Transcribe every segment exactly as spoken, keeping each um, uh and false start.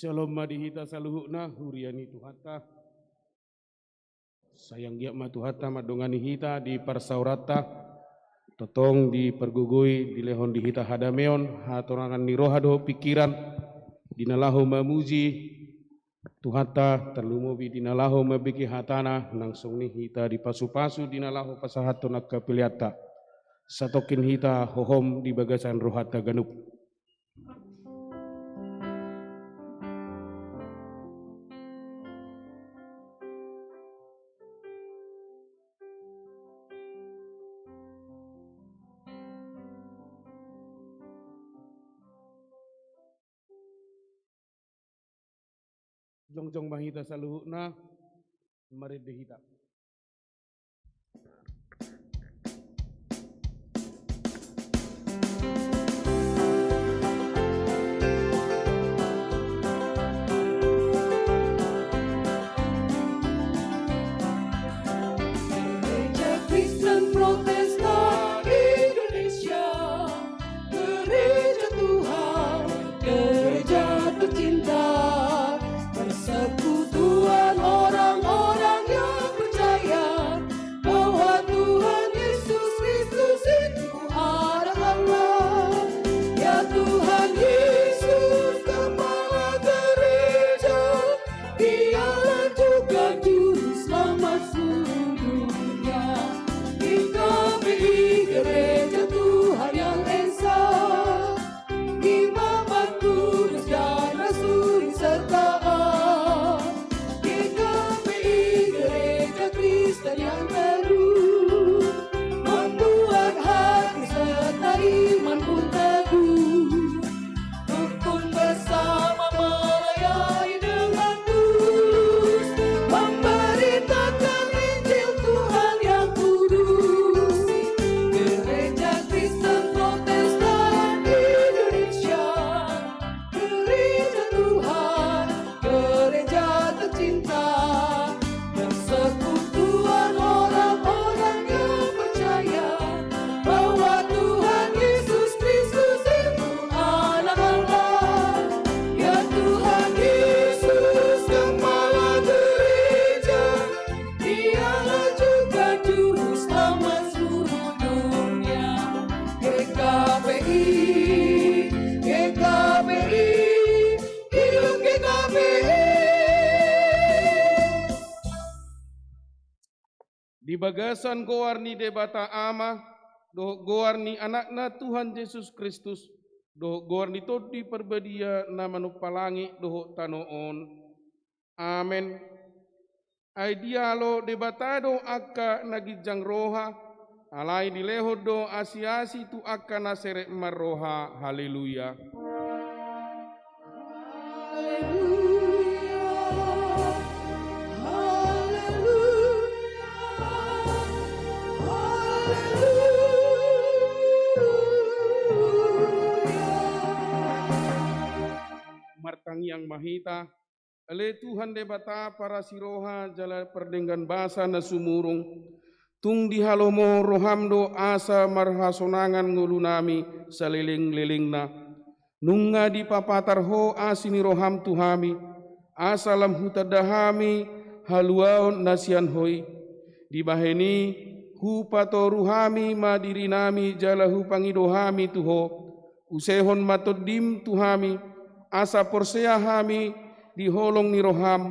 Syalom ma di hita saluhutna, huria ni Tuhanta. Sai anggiat ma Tuhanta mandongani hita di parsaoranta, tongtong dipargogoi, dilehon di hita hadameon, hatorangan ni roha dohot pingkiran, di na laho mamuji Tuhanta, tarlumobi di na laho mambege hatana, nang songon i hita dipasupasu di na laho pasahathon angka peleanta. Satongkin hita hohom di bagasan rohanta ganup. Jongjong ma hita saluhutna, marende hita. Gereja Kristen Protestan Indonesia. Gereja Tuhan, gereja tercinta, persekutuan orang-orang yang percaya bahwa Tuhan Yesus Kristus itu Anak Allah. Ya Tuhan Yesus, Kepala Gereja, Dialah juga Juru Selamat seluruh dunia. G K P I, Gereja Tuhan yang Esa, Imam Kudus dan Rasul serta G K P I, Gereja Kristen yang teduh, membuat hati serta iman pun teguh. Rukun bersama melayani dengan tulus, memberitakan Injil Tuhan yang kudus. Gereja Kristen Protestan Indonesia, gereja Tuhan, gereja tercinta, persekutuan orang-orang yang percaya bahwa Tuhan Yesus Kristus itu Anak Allah. Ya Tuhan Yesus, Kepala Gereja, Dialah juga Juru Selamat seluruh dunia. G K P I, G K P I, hidup G K P I. Di bagasan goar ni Debata Ama, dohot goar ni Anakna Tuhan Jesus Kristus, dohot goar ni Tondi Parbadia na manompa langit dohot tano on. Amen. Ai dialo Debata do angka na ginjang roha, alai dilehon do asi-asi tu angka na serep marroha. Haleluya. Haleluya. Haleluya. Haleluya. Martangiang ma hita. Ale Tuhan Debata parasi roha jala pardenggan basa na sumurung, tung dihalomohon roham do asa marhasonangan ngolunami saleleng-lelengna. Nunga dipapatar Ho asi ni roham tu hami, asa lam hutanda hami haluaon na sian Ho i. Dibahen i, hupatoru hami ma dirinami jala hupangido hami tu Ho, usehon ma Tondim tu hami, asa porsea hami di holong ni roham,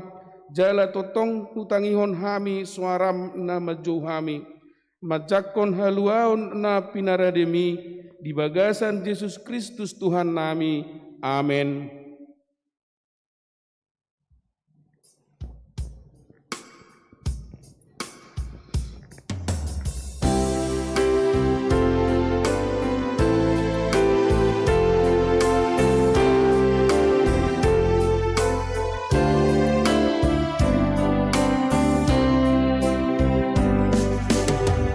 jala tongtong hutangihon hami soaram na manjou hami, manjangkon haluaon na pinarademi di bagasan Jesus Kristus Tuhannami. Amen.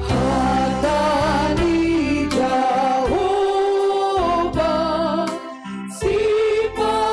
Hata ni Jahowa, sipa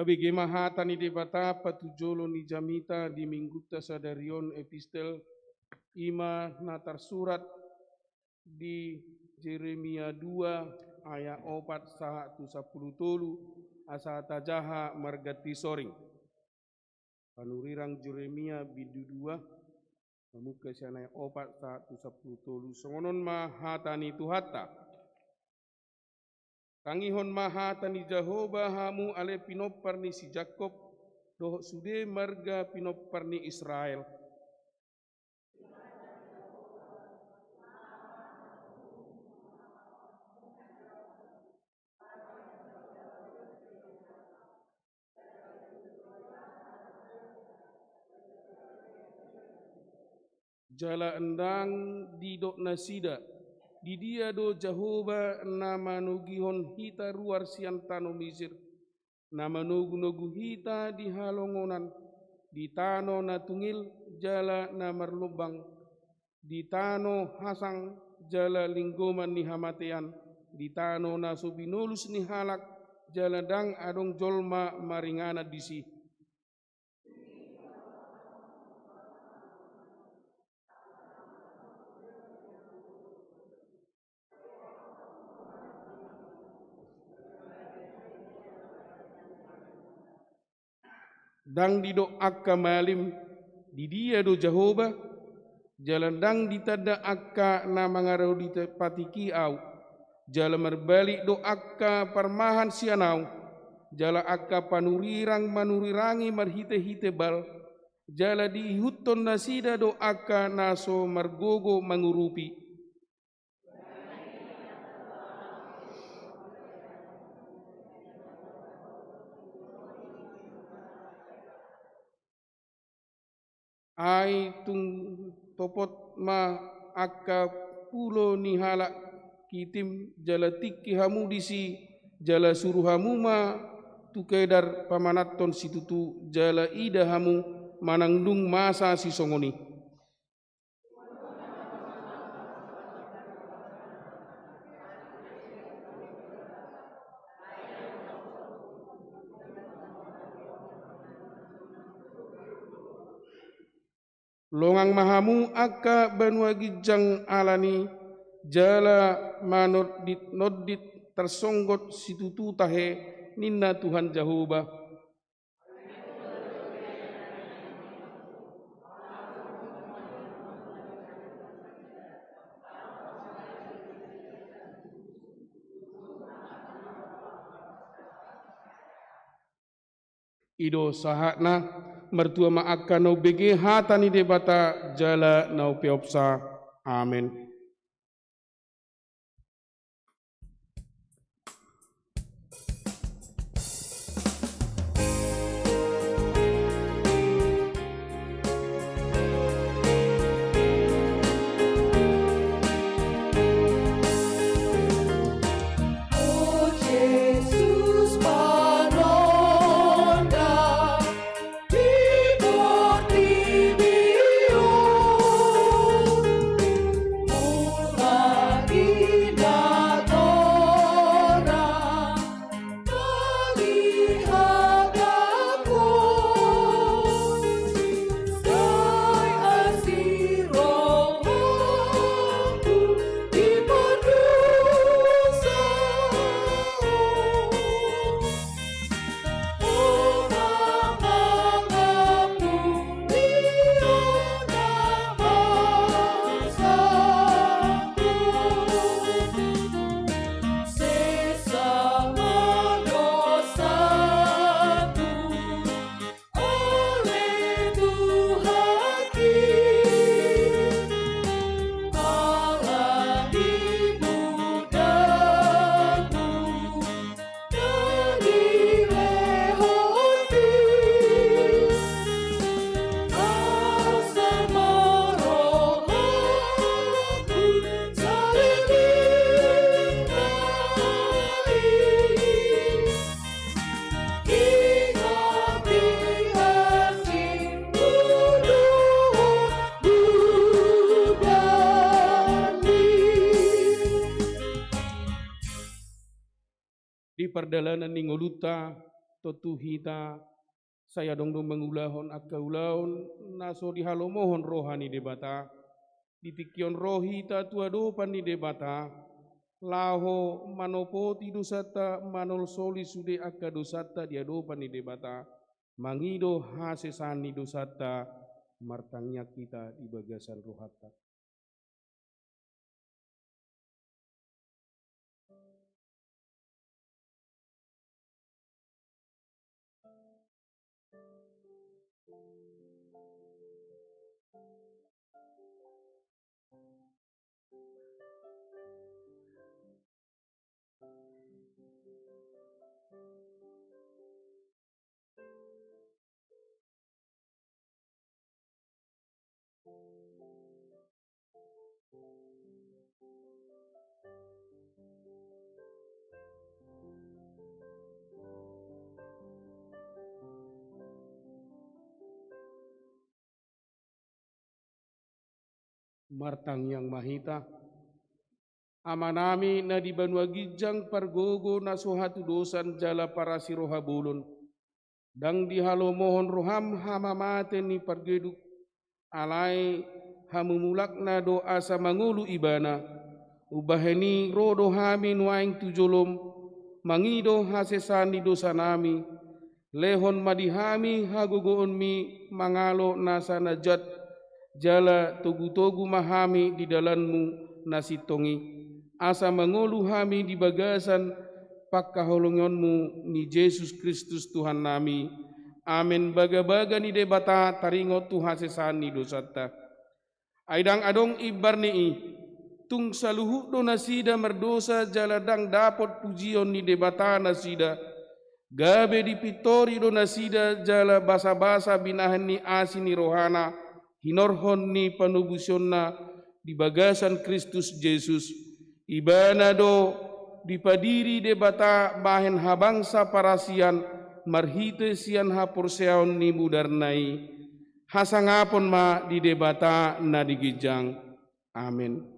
Bege ma hata ni Debata patujolo ni jamita di minggunta sadari on, epistel, i ma na tarsurat di Jeremia dua ayat opat sahat tu sampulu tolu, asa tajaha marganti soring. Panurirang Jeremia bindu dua, mamungka sian ayat opat sahat tu sampulu tolu, songon on ma hata ni Tuhanta. Tangihon ma hata ni Jahowa hamu ale pinompar ni si Jakkob, dohot sude marga pinompar ni Israel. Jala ndang didok nasida, di dia do Jahowa na manogihon hita ruar sian tano Misir, na manogunogu hita di halongonan, di tano na tungil jala na marlombang, di tano hasang jala linggoman ni hamatean, di tano na so binolus ni halak, jala ndang adong jolma maringanan disi. Ndang didok angka malim, di dia do Jahowa, jala ndang ditanda angka na mangaradoti patiki ahu, jala marbalik do angka parmahan sian ahu, jala angka panurirang manurirangi marhitehite bal, jala diihuthon nasida do angka na so margogo mangurupi. Ai tung topot ma angka pulo ni halak Kitim, jala tingki hamu disi, jala suru hamu ma tu Kedar pamananhon situtu, jala ida hamu manang dung masa sisongon i. Longang ma hamu angka banua ginjang alani, jala manonditnondit tarsonggot situtu tahe, ninna Tuhan Jahowa. I do sahatna. Martua ma angka na umbege hata ni Debata jala na umpeopsa. Amen. Di pardalanan ni ngolunta, tontu hita sai adong do mangulahon angka ulaon na so dihalomohon roha ni Debata. Di tingki on ro hita tu adopan ni Debata, laho manopoti dosanta, manolsoli sude angka dosanta di adopan ni Debata, mangido hasesaan ni dosanta, martangiang hita di bagasan rohanta. Martangiang ma hita. Amanami na di banua ginjang, pargogo na so hatudosan jala parasi roha bolon, ndang dihalomohon roham hamamate ni pargeduk, alai hamumulakna do asa mangolu Ibana. Umbahen i ro do hami nuaeng tu jolom, mangido hasesaan ni dosanami. Lehon ma di hami hagogoonmi mangalo nasa na jat, jala togutogu ma hami di dalanmu na sintong i, asa mangolu hami di bagasan pangkaholonganmu ni Jesus Kristus Tuhannami. Amen. Bagabaga ni Debata taringot tu hasesaan ni dosanta. Ai ndang adong imbar ni i, tung saluhut do nasida mardosa jala ndang dapot pujion ni Debata nasida. Gabe dipintori do nasida jala basabasa binahen ni asi ni rohana, hinorhon ni panobusonna di bagasan Kristus Jesus. Ibana do dipadiri Debata bahen habangsa parasian marhite sian haporseaon ni mudarna i. Hasangapon ma di Debata na di ginjang. Amen.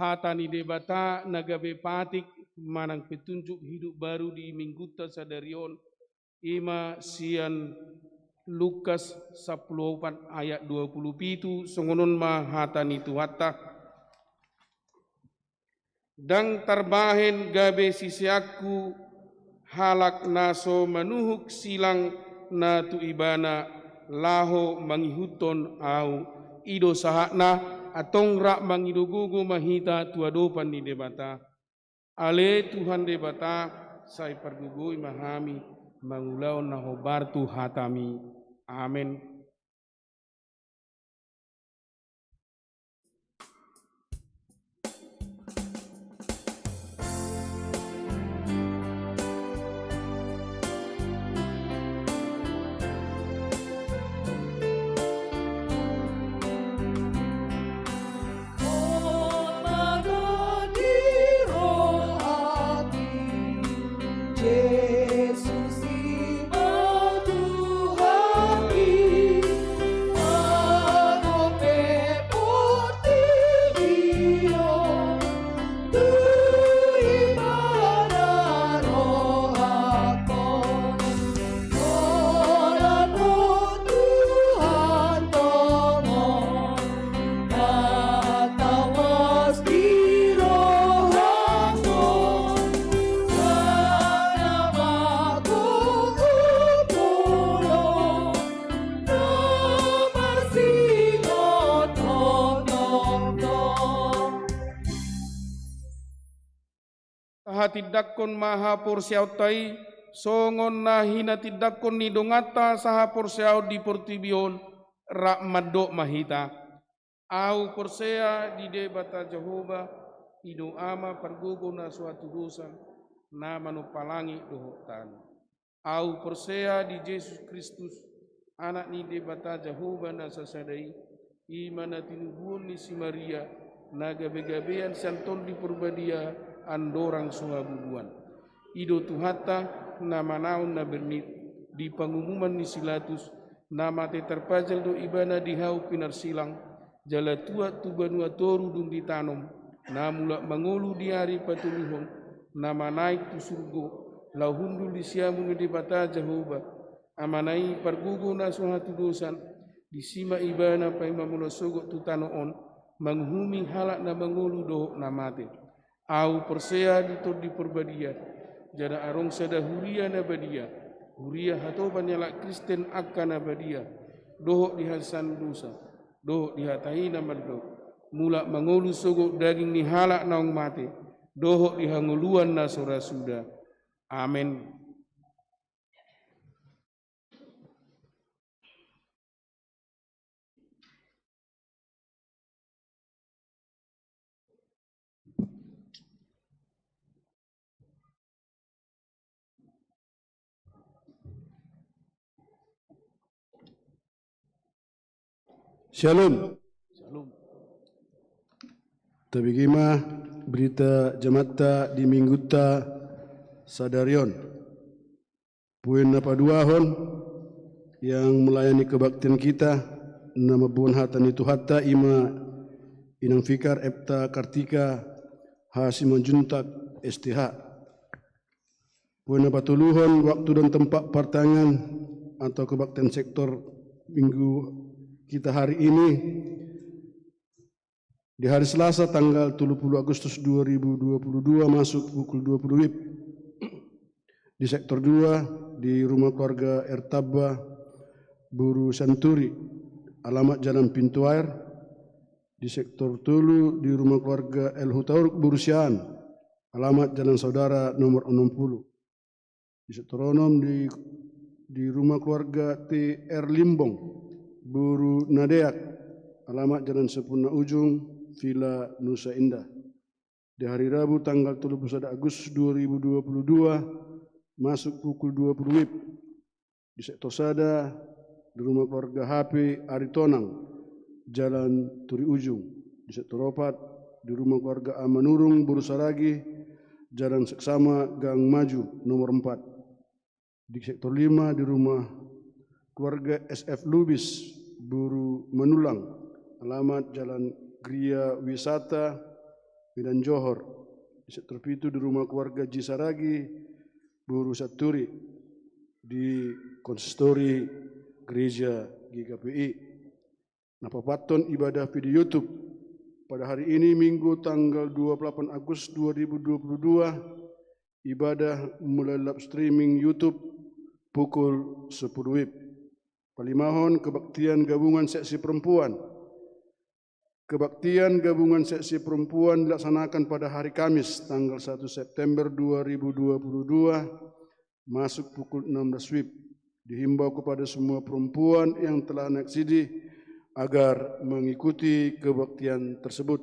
Hata ni Debata na gabe patik manang petunjuk hidup baru di minggunta sadari on, i ma sian Lukas sampulu opat ayat dua pulu pitu, songon on ma hata ni Tuhanta. Ndang tarbahen gabe siseanku halak na so manuhuk silang na tu ibana laho mangihuthon Ahu. I do sahatna. Antong rap mangido gogo ma hita tu adopan ni Debata. Ale Tuhan Debata, sai pargogoi ma hami mangulahon na hombar tu hataMi. Amen. Tahatindangkon ma haporseaonta i, songon na hinatindangkon ni donganta sahaporseaon di portibi on, rap mandok ma hita. Ahu porsea di Debata Jahowa, i do Ama pargogo na so hatudosan, na manompa langit dohot tano. Ahu porsea di Jesus Kristus, Anak ni Debata Jahowa na sasada i, i ma na tinubuhon ni si Maria, na gabegabean sian Tondi Porbadia, andorang so habubuhan. I do Tuhanta, na manaon na bernit, di pangumuman ni si Latus, na mate tarpajal do ibana di hau pinarsilang, jala tuat tu banua toru dung ditanom, na mulak mangolu di ari patoluhon, na manaek tu surgo, laho hundul di siamun ni Debata Jahowa, Amana i pargogo na so hatudosan, disi ma ibana paima molo sogot tu tano on, manguhumi halak na mangolu dohot na mate. Ahu porsea di Tondi Porbadia, jala adong sada huria na badia, huria hatoban ni halak Kristen angka na badia, dohot di hasesaan dosa, dohot di hata i na mandok, mulak mangolu sogot daging ni halak naung mate, dohot di hangoluan na so ra suda. Amen. Shalom. Shalom. Tabege ma berita jamaatta di minggunta sadari on. Poin na paduahon, yang melayani kebaktian kita, na mamboan hata ni Tuhanta, i ma Inang Vikar Epta Kartika H. Simanjuntak S T H. Poin na patoluhon, waktu dan tempat partangiangan atau kebaktian sektor minggu kita hari ini, di hari Selasa tanggal tolu puluh Agustus dua ribu dua puluh dua masuk pukul dua puluh W I B. Di sektor dua, di rumah keluarga R. Tabba, Boru Santuri, alamat Jalan Pintu Air. Di sektor tolu, di rumah keluarga L. Hutauruk, Boru Siahaan, alamat Jalan Saudara nomor enam puluh. Di sektor onom, di, di rumah keluarga T. R. Limbong, Boru Nadeak, alamat Jalan Sampurna Ujung, Villa Nusa Indah. Di hari Rabu tanggal tolu puluh sada Agustus dua ribu dua puluh dua, masuk pukul dua puluh W I B. Di sektor sada, di rumah keluarga H P Aritonang, Jalan Turi Ujung. Di sektor opat, di rumah keluarga A. Manurung, Boru Saragi, Jalan Seksama, Gang Maju, nomor empat. Di sektor lima, di rumah keluarga S F Lubis, Boru Manulang, alamat Jalan Gria Wisata, Medan Johor. Di sektor pitu, di rumah keluarga Ji Saragi, Boru Santuri, di konsistori gereja G K P I. Na paopathon, ibadah video YouTube. Pada hari ini, Minggu tanggal dua puluh delapan Agustus dua ribu dua puluh dua, ibadah melalui live streaming YouTube pukul sepuluh W I B. Palimahon, kebaktian gabungan seksi perempuan. Kebaktian gabungan seksi perempuan dilaksanakan pada hari Kamis, tanggal satu September dua ribu dua puluh dua, masuk pukul enam belas W I B. Dihimbau kepada semua perempuan yang telah naksidi agar mengikuti kebaktian tersebut.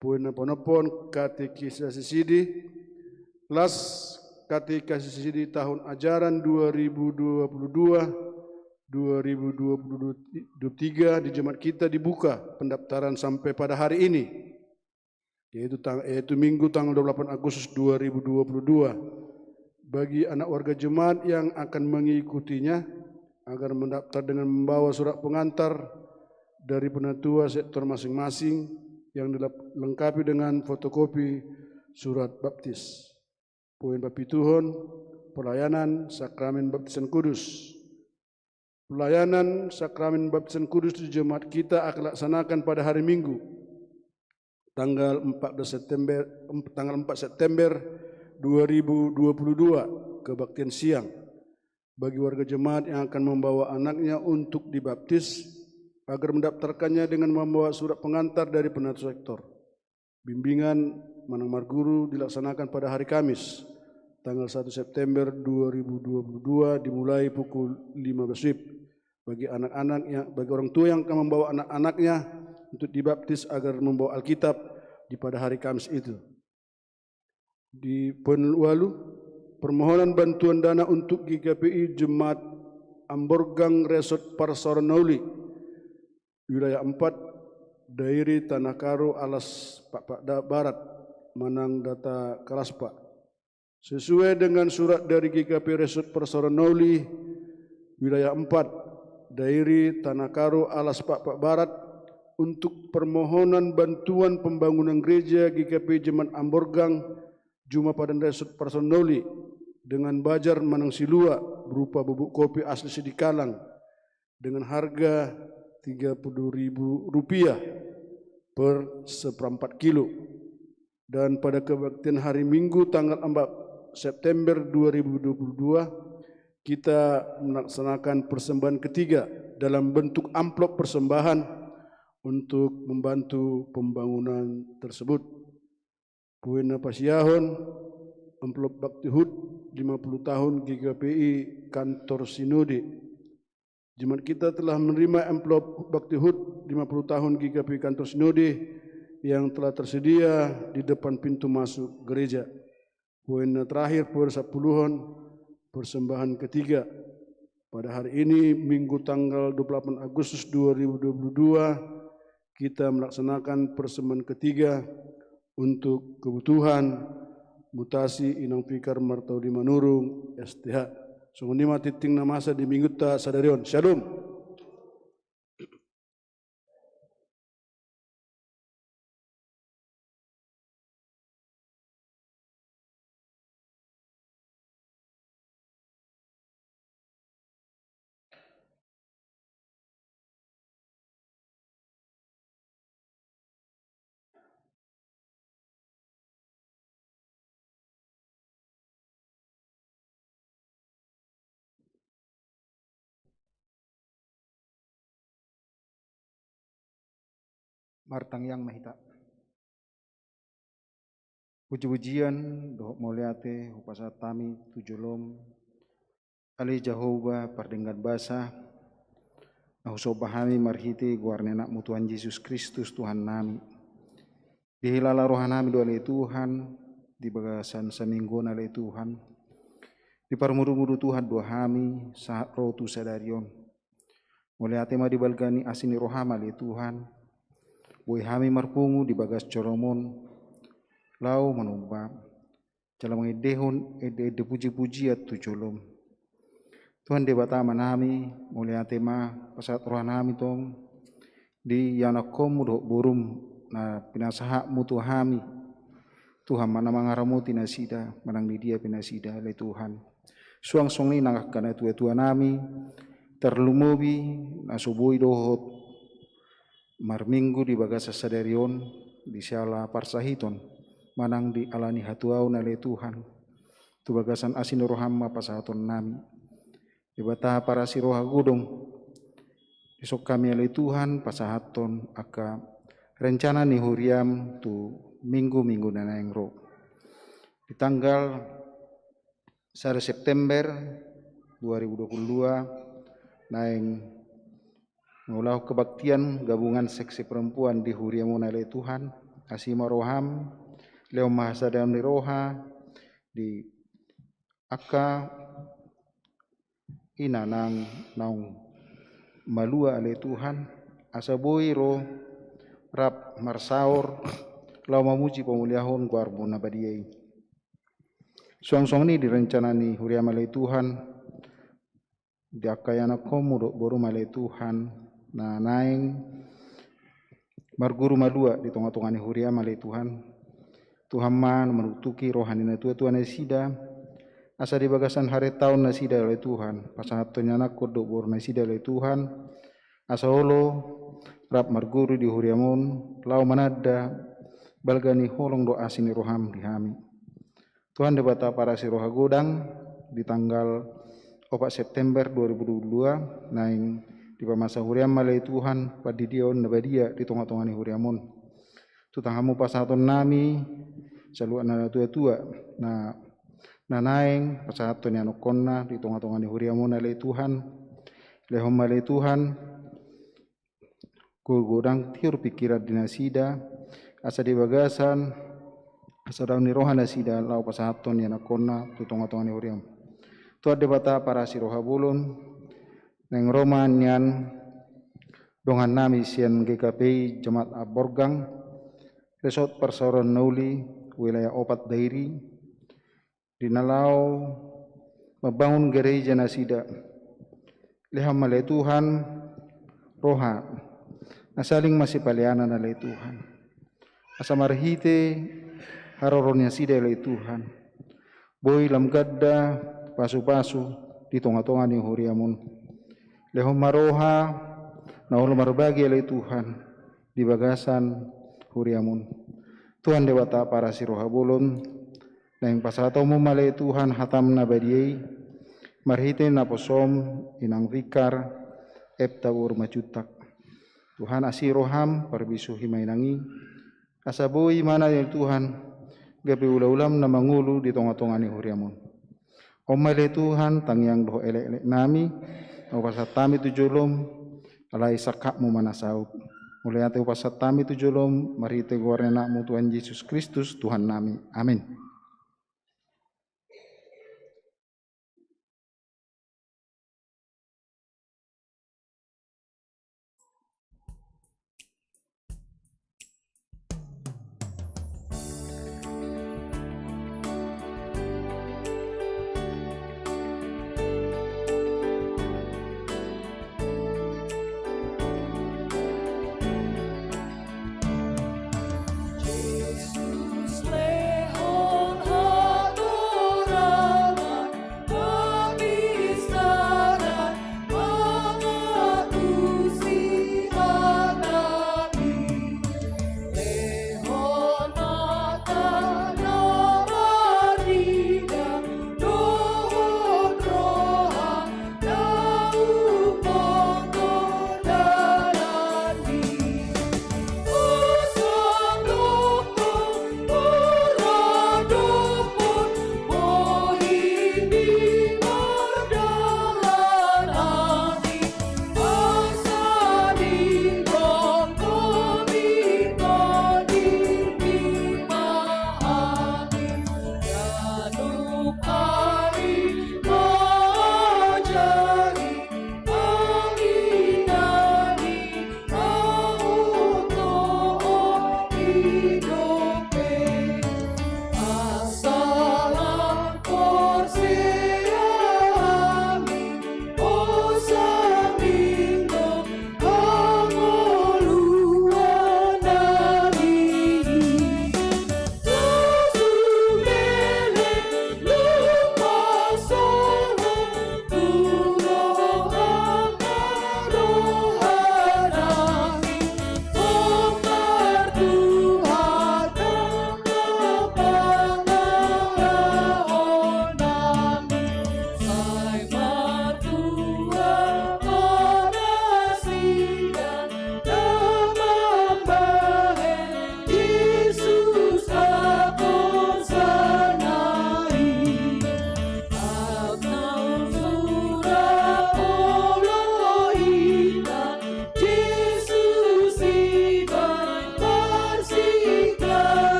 Poin na panompahon, katekisasi sidi. Kelas katekisasi sidi tahun ajaran dua ribu dua puluh dua, dua ribu dua puluh tiga di jemaat kita dibuka pendaftaran sampai pada hari ini, yaitu tang-, yaitu Minggu tanggal dua puluh delapan Agustus dua ribu dua puluh dua. Bagi anak warga jemaat yang akan mengikutinya, agar mendaftar dengan membawa surat pengantar dari penatua sektor masing-masing yang dilengkapi dengan fotokopi surat baptis. Poin papituhon, pelayanan sakramen baptisan kudus. Pelayanan sakramen baptisan kudus di jemaat kita akan laksanakan pada hari Minggu, tanggal empat belas September, em, tanggal empat September dua ribu dua puluh dua, kebaktian siang. Bagi warga jemaat yang akan membawa anaknya untuk dibaptis, agar mendaftarkannya dengan membawa surat pengantar dari penatua sektor. Bimbingan manang marguru dilaksanakan pada hari Kamis, tanggal satu September dua ribu dua puluh dua, dimulai pukul lima belas W I B. Bagi anak-anak yang, bagi orang tua yang akan membawa anak-anaknya untuk dibaptis agar membawa Alkitab di pada hari Kamis itu. Di poin walu, permohonan bantuan dana untuk G K P I Jemaat Amborgang Resort Parsaoran Na Uli, wilayah empat, Dairi, Tanah Karo, Alas Pakpak Da-, Barat, manang Data Kalaspa. Sesuai dengan surat dari G K P I Resort Parsaoran Na Uli, wilayah empat, Dairi, Tanah Karo, Alas Pakpak Barat, untuk permohonan bantuan pembangunan gereja G K P I Jemaat Amborgang, Juma Padan Resort Parsaoran Na Uli, dengan bajar manang silua berupa bubuk kopi asli Sidikalang, dengan harga tiga puluh ribu rupiah per seperempat kilo. Dan pada kebaktian hari Minggu tanggal empat September dua ribu dua puluh dua, kita melaksanakan persembahan ketiga dalam bentuk amplop persembahan untuk membantu pembangunan tersebut. Poin na pasiahon, amplop bakti hut lima puluh tahun G K P I Kantor Sinode. Jemaat kita telah menerima amplop bakti hut lima puluh tahun G K P I Kantor Sinode yang telah tersedia di depan pintu masuk gereja. Poin na terakhir, poin sampuluhon, persembahan ketiga. Pada hari ini, Minggu tanggal dua puluh delapan Agustus dua ribu dua puluh dua, kita melaksanakan persembahan ketiga untuk kebutuhan mutasi Inang Fikar Martaudi Manurung, S T H. Songon i ma tingting na masa di Minggunta sadari on. Syalom. Martangiang ma hita. Puji-pujian dohot mauliate hupasahat hami tu jolom, ale Jahowa pardenggan basa, na husomba hami marhite goar ni Anakmu Tuhan Jesus Kristus Tuhannami. Dihilala rohanami do ale Tuhan, di bagasan saminggu on ale Tuhan. Diparmudu-mudu Tuhan do hami, sahat ro tu sadari on. Mauliate ma di balga ni asi ni roham ale Tuhan. Boi hami marpungu di bagas jolom on, laho manomba. Jala mangendehon ende-ende puji-pujian tu jolom. Tuhan Debata Amanami, mauliate ma pasahat rohanami tong di ianakkonmu dohot borum na pinasahatmu tu hami. Tuhan ma na mangaramoti nasida, manang di dia pe nasida, ale Tuhan. Suang songon i nang angka natua-tuanami, tarlumobi na so boi dohot marminggu di bagasan sadari on, di siala parsahiton, manang di ala ni hatuaon ale Tuhan. Tu bagasan asi ni roham ma pasahatonnami. Debata parasi roha godang, dison hami ale Tuhan pasahathon angka rencana ni huriam tu minggu-minggu na naeng ro. Di tanggal sada September dua ribu dua puluh dua, naeng mangulahon kebaktian gabungan seksi perempuan di huriam on ale Tuhan, asi ma roham, lehon ma hasadaon ni roha di angka ina nang naung malua ale Tuhan, asa boi ro rap marsaor, laho mamuji pamuliahon goarmu na badia i. Suang songon i di rencana ni huriam ale Tuhan, di angka ianakkonmu dohot borum ale Tuhan, na naeng marguru malua di tonga-tonga ni huriam ale Tuhan. Tuhan ma na manuktuki roha ni natua-tua nasida, asa di bagasan harentaon nasida ale Tuhan, pasahathon ianakkon dohot boru nasida ale Tuhan, asa olo rap marguru di huriam on, laho mananda balga ni holong dohot asi ni roham di hami. Tuhan Debata parasi roha godang, di tanggal opat September dua ribu dua puluh dua, naeng dipamasa huriam ma ale Tuhan pandidion na badia di tonga-tonga ni huriam on. Tu tanganmu pasahatonnami saluhutna natuatua na, na naeng pasahathon ianakhonna di tongatonga ni huriaM on ale Tuhan. Lehon ma ale Tuhan godang tiur pingkiran di nasida, asa di bagasan hasadaon ni roha nasida laho pasahathon ianakhonna tu tongatonga ni huriaM. Tuhan Debata parasi roha bolon, naeng ro ma nian dongannami sian G K P I Jemaat Hamborgah, Resort Parsaoran na Uli, wilayah opat Dairi, di na laho mambangun gareja nasida. Lehon ma ale Tuhan roha na saling masipaleanan ale Tuhan, asa marhite haroro nasida ale Tuhan, boi lam ganda pasupasu di tongatonga ni huriaM on. Lehon ma roha na olo marbagi ale Tuhan di bagasan huriaM on. Tuhan Debata parasi roha bolon, naeng pasahatonMu ma ale Tuhan hataM na badia i marhite naposoM inang vikar Epta boru Manjuntak. Tuhan, asi rohaM, parbisuhi ma inang i, asa boi ibana ale Tuhan gabe ulaulaM na mangolu di tongatonga ni huriaM on. On ma ale Tuhan tangiang dohot elekeleknami, hupasahat hami tu joloM, alai sangkapMu ma na saut. Mauliate hupasahat hami tu joloM marhite goar ni AnakMu Tuhan Jesus Kristus Tuhannami. Amin.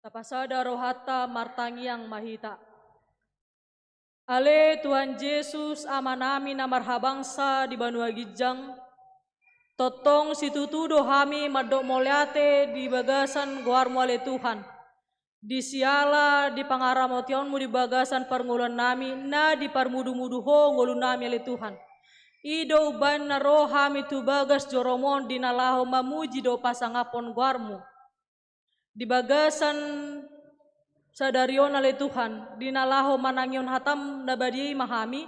Tapasada rohanta, martangiang ma hita. Ale Tuhan Jesus, Amanami na marhabangsa di banua ginjang, tongtong situtu do hami mandok mauliate di bagasan goarMu ale Tuhan. Di siala di pangaramotionMu di bagasan parngoluannami, na diparmudumudu Ho ngolunami ale Tuhan. I do umbahen na ro hami tu bagas joroM on di na laho mamuji dohot pasangaphon goarMu. Di bagasan Sadari on ale Tuhan, di na laho manangihon hatam na badia i ma hami,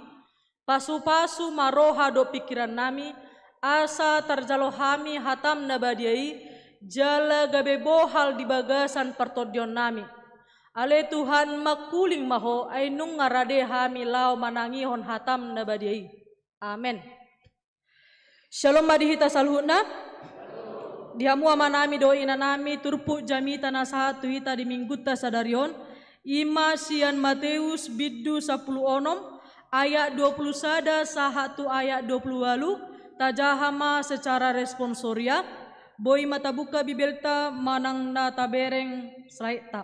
pasupasu ma roha dohot pingkirannami, asa tarjalo hami hatam na badia i, jala gabe bohal di bagasan partondionnami. Ale Tuhan, mangkuling ma Ho, ai nunga rade hami laho manangihon hatam na badia i. Amen. Syalom ma di hita saluhutna. Di hamu amanami dohot inanami, turpuk jamita na sahat tu hita di minggunta sadari on, i ma sian Mateus bindu sampulu onom, ayat dua pulu sada sahat tu ayat dua pulu ualu. Tajaha ma secara responsoria. Boi ma tabuka Bibelta manang na tabereng slide-ta.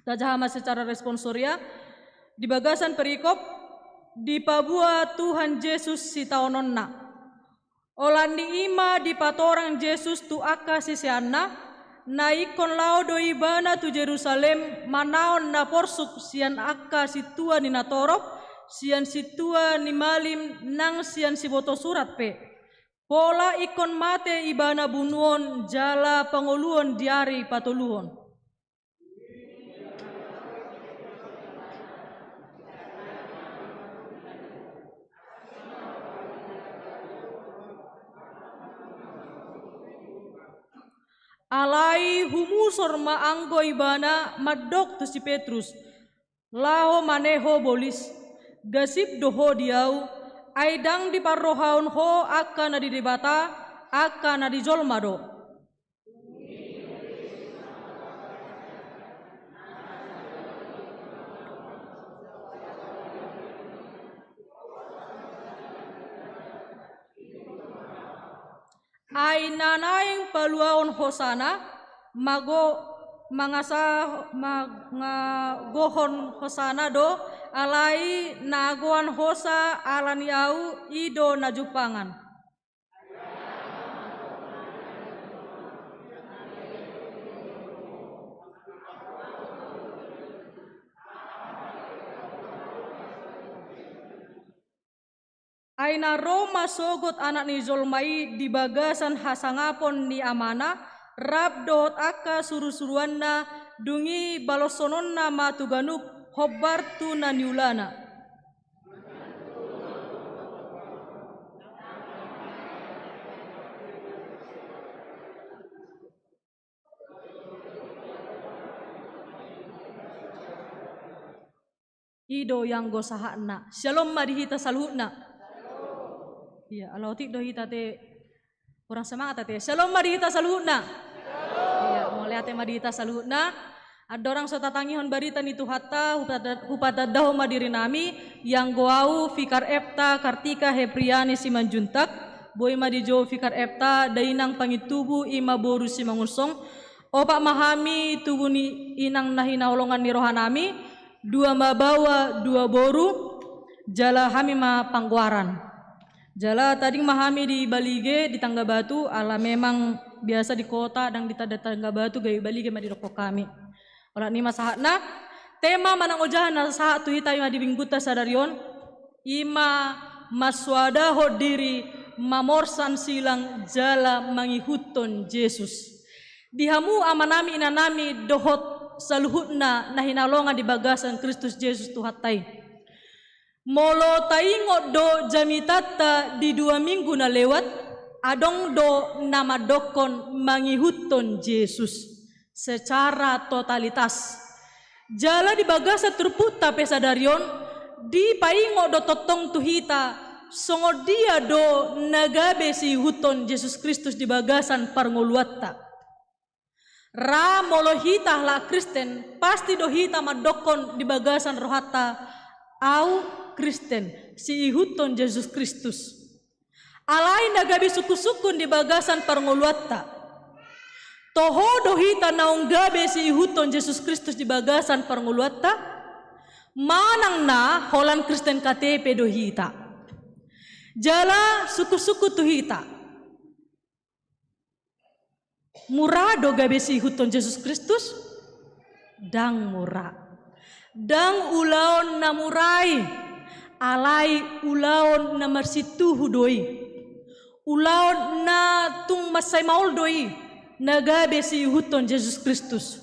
Tajaha ma secara responsoria. Di bagasan perikop, dipaboa Tuhan Jesus sitaononna. Olat ni i ma dipatorang Jesus tu angka siseanna, na ingkon laho do Ibana tu Jerusalem manaon na porsuk sian angka sintua ni natorop, sian sintua ni malim nang sian sibotosurat pe. Pola ingkon mate Ibana bunuon jala pangoluon di ari patoluhon. Alai humusor ma anggo Ibana mandok tu si Petrus, laho ma ne ho bolis, gasip do ho di Ahu, ai ndang diparrohahon ho angka na di Debata, angka na di jolma do. Ai na naeng paluahon hosana, mago, mangasa, mangagohon hosana do, alai na agoan hosa ala ni Ahu, i do na jumpangan. Ai na ro ma sogot Anak ni jolma i di bagasan hasangapon ni Amana, rap dohot angka surusuruanna, dung i baloshononna ma tu ganup, hombar tu na niulana. I do ianggo sahatna. Syalom ma di hita saluhutna. Iya, ala otik do hita te, kurang semangat ate. Syalom ma di hita saluhutna. Iya, mauliate ma di hita saluhutna. Andorang so tatangihon barita ni Tuhanta, hupatada-, hupatandahon ma dirinami, ianggo ahu Vikar Epta Kartika Hepriani Simanjuntak, boi ma dijou Vikar Epta, dainang Pangintubu, i ma boru Simangunsong, opat ma hami tubu ni inang na hinaholongan ni rohanami, dua ma baoa, dua boru, jala hami ma panggoaran. Jala tading ma hami di Balige, di Tangga Batu, ala memang biasa di kota, ndang di Tangga Batu, gabe Balige ma didokhon hami. Olat ni i ma sahatna, tema manang ojahan na sahat tu hita i ma di minggunta sadari on, i ma mansoadahon diri, mamorsan silang jala mangihuthon Jesus. Di hamu amanami inanami dohot saluhutna na hinaholongan di bagasan Kristus Jesus Tuhanta i. Molo taingot do jamitanta di dua minggu na lewat, adong do na mandokhon mangihuthon Jesus secara totalitas. Jala di bagasan turpukta pe sadari on, dipaingot do tongtong tu hita, songon dia do na gabe siihuthon Jesus Kristus di bagasan parngoluanta. Ra molo hita halak Kristen, pasti do hita mandokhon di bagasan rohanta, ahu Kristen, siihuthon Jesus Kristus. Alai na gabe sungkunsungkun di bagasan parngoluanta. Toho do hita naung gabe siihuthon Jesus Kristus di bagasan parngoluanta? Manang na holan Kristen K T P do hita? Jala sungkunsungkun tu hita. Mura do gabe siihuthon Jesus Kristus? Ndang mura. Ndang ulaon na mura i, alai ulaon na marsintuhu do i. Ulaon na tung mansai maol do i, na gabe siihuthon Jesus Kristus.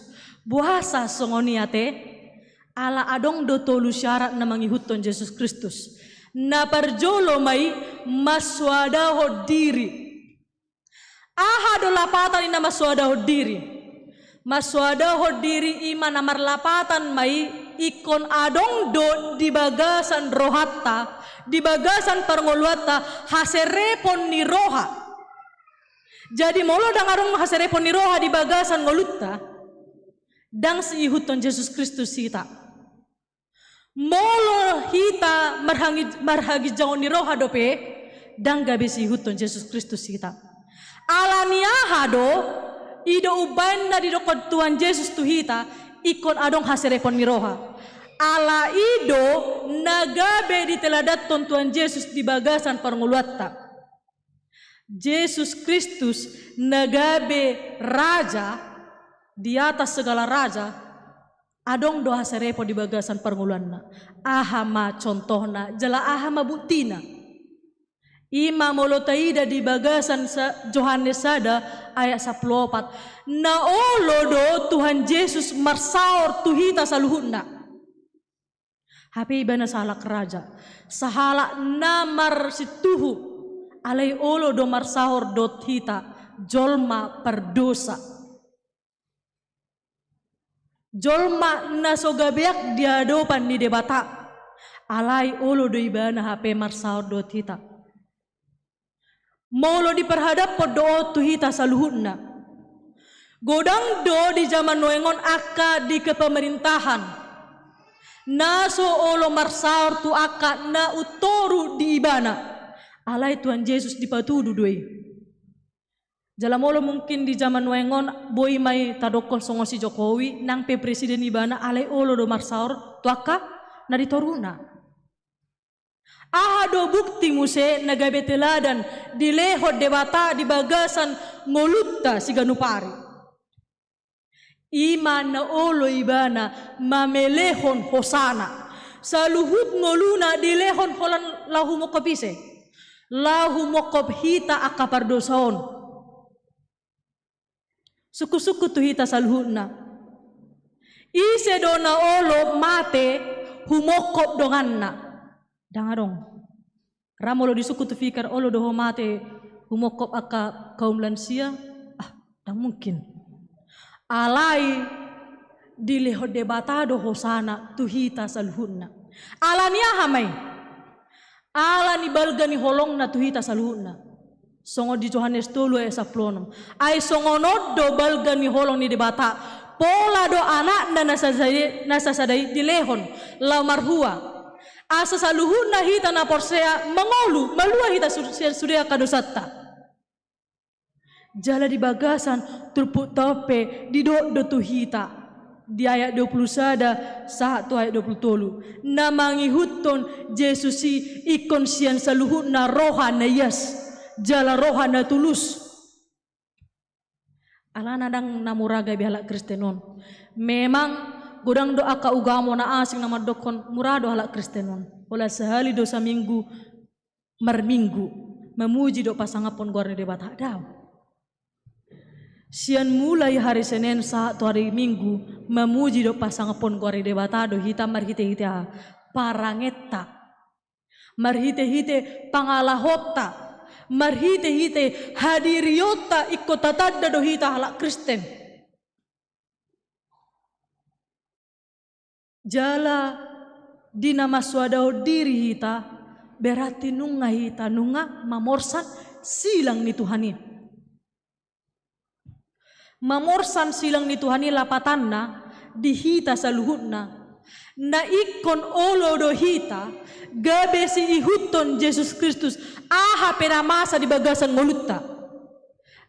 Boasa songon i ate? Ala adong do tolu syarat na mangihuthon Jesus Kristus. Na parjolo ma i, mansoadahon diri. Aha do lapatan i na mansoadahon diri? Mansoadahon diri i ma na marlapatan ma i ingkon adong do di bagasan rohanta, di bagasan parngoluanta, haserepon ni roha. Jadi molo ndang adong haserepon ni roha di bagasan ngolunta, ndang siihuthon Jesus Kristus hita. Molo hita marhangi-, marhaginjangon ni roha dope, ndang gabe siihuthon Jesus Kristus hita. Ala ni aha do? I do umbahen na didokkon Tuhan Jesus tu hita, ingkon adong haserepon ni roha. Ala i do na gabe diteladanhon Tuhan Jesus di bagasan parngoluanta. Jesus Kristus na gabe raja di atas segala raja, adong do haserepon di bagasan parngoluanna. Aha ma contohna, jala aha ma buktina? I ma molo taida di bagasan sa-, Johannes sada ayat sampulu opat. Na olo do Tuhan Jesus marsaor tu hita saluhutna. Hape ibana sahalak raja, sahalak na marsintuhu, alai olo do marsaor dohot hita jolma pardosa. Jolma na so gabeak di adopan ni Debata, alai olo do ibana hape marsaor dohot hita. Molo diparhadaphon dohot tu hita saluhutna. Godang do di jaman nuaeng on angka di kepemerintahan na so olo marsaor tu angka na umtoru di ibana. Alai Tuhan Jesus dipatudu do i. Jala molo mungkin di jaman nuaeng on boi ma i tadokkon songon si Jokowi, nang pe presiden ibana alai olo do marsaor tu angka na di toruna. Aha do bukti muse na gabe teladan dilehon Debata di bagasan ngolunta siganup ari? I ma na olo ibana mamelehon hosana. Saluhut ngoluna dilehon holan laho humongkop ise? Laho humongkop hita angka pardosa on. Sungkun-sungkun tu hita saluhutna. Ise do na olo mate humongkop donganna? Ndang adong. Ra molo disungkun tu fikar, olo do ho mate humongkop angka kaum lansia? Ah, ndang mungkin. Alai dilehon Debata do hosana tu hita saluhutna. Ala ni aha ma i? Ala ni balga ni holongna tu hita saluhutna. Songon di Johannes tolu ayat sampulu onom. Ai songon on do balga ni holong ni Debata. Pola do Anakna na sasada i, na sasada i dilehon laho marhua. Asa saluhutna hita na porsea mangolu, malua hita su-, sian sude angka dosanta. Jala di bagasan turpukta on pe didok do tu hita di ayat dua pulu sada sahat tu ayat dua pulu tolu, na mangihuthon Jesus i ingkon sian saluhutna roha na ias jala roha na tulus. Alana ndang na mura gabe halak Kristen on. Memang godang do angka ugamo na asing na mandokkon mura do halak Kristen on. Holan sahali do saminggu marminggu, mamuji dohot pasangaphon goar ni Debata, daong. Sian mulai hari Senen sahat tu hari Minggu, mamuji dohot pasangaphon goar ni Debata do hita marhite-hite aha? Parangenta. Marhite-hite pangalahonta. Marhite-hite hadirionta ingkon tatanda do hita halak Kristen. Jala di na mansoadahon diri hita, berarti nunga hita, nunga mamorsan silang ni Tuhan i. Mamorsan silang ni Tuhan i lapatanna di hita saluhutna. Na ingkon olo do hita, gabe siihuthon Jesus Kristus, aha pe na masa di bagasan ngolunta.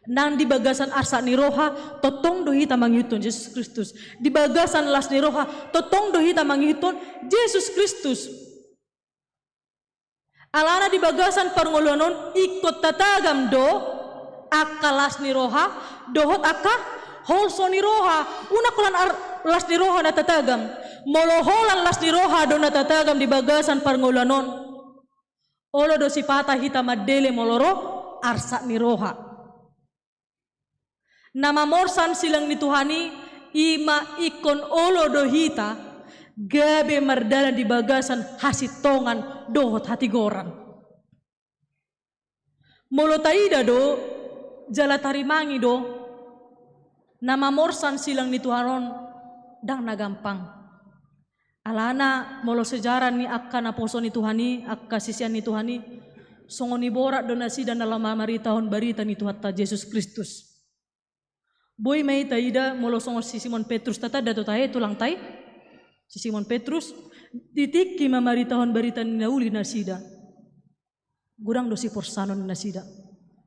Nang di bagasan arsak ni roha, tongtong do hita mangihuthon Jesus Kristus. Di bagasan las ni roha, tongtong do hita mangihuthon Jesus Kristus. Alana di bagasan parngoluan on ingkon tatagam do angka las ni roha, dohot angka holso ni roha. Unang holan ar-, las ni roha na tatagam. Molo holan las ni roha do na tatagam di bagasan parngoluan on, olo do sipata hita mandele molo ro arsak ni roha. Na mamorsan silang ni Tuhan i I ma ingkon olo do hita gabe mardalan di bagasan hasintongan dohot hatigoran. Molo taida do, jala tarimangi do, na mamorsan silang ni Tuhan on ndang na gampang. Alana molo sejarah ni angka naposo ni Tuhan i, angka sisean ni Tuhan i, songon i borat do nasida na laho mamaritahon barita ni Tuhanta Jesus Kristus. Boi ma i taida molo songon si Simon Petrus, tatanda do tahe tulangta i? Si Simon Petrus, di tingki mamaritahon barita ni na uli nasida, godang do siporsanon nasida.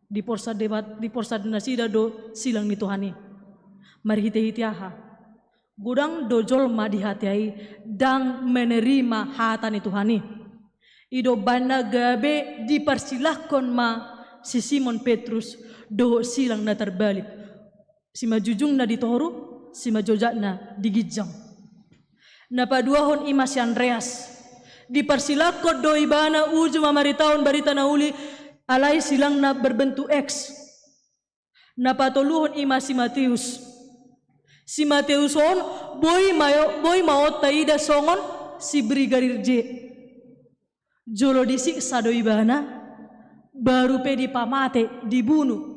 Diporsan debat, diporsan nasida do silang ni Tuhan i. Marhitehite aha? Godang do jolma di hatiha i ndang menerima hata ni Tuhan i. I do umbahen na gabe diparsilangkon ma si Simon Petrus dohot silang na tarbalik. Simanjujungna di toru, simanjojatna di ginjang. Na paduahon i ma si Andreas. Diparsilangkon do ibana uju mamaritahon barita na uli, alai silangna berbentuk X. Na patoluhon i ma si Mateus. Si Mateus on boi ma, boi ma on taida songon si Brigadir J. Jolo disiksa do ibana, baru pe dipamate, dibunu.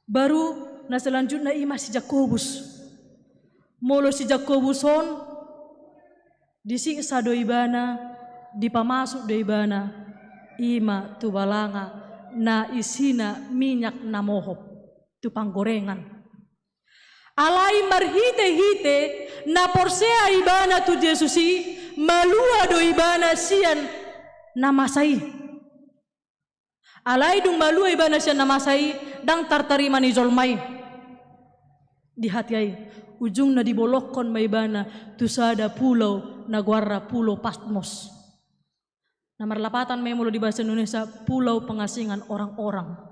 Baru na selanjutna i ma si Jakobus. Molo si Jakobus on, disiksa do ibana, dipamasuk do ibana, i ma tu balanga na isina minyak na mohop, tu panggorengan. Alai marhitehite na porsea ibana tu Jesus i, malua do ibana sian na masa i. Alai dung malua ibana sian na masa i, ndang tartarima ni jolma i di hatiha i. Ujungna dibolongkon ma ibana tu sada pulau na goarna Pulau Patmos. Na marlapatan ma i molo di bahasa Indonesia, pulau pengasingan orang-orang.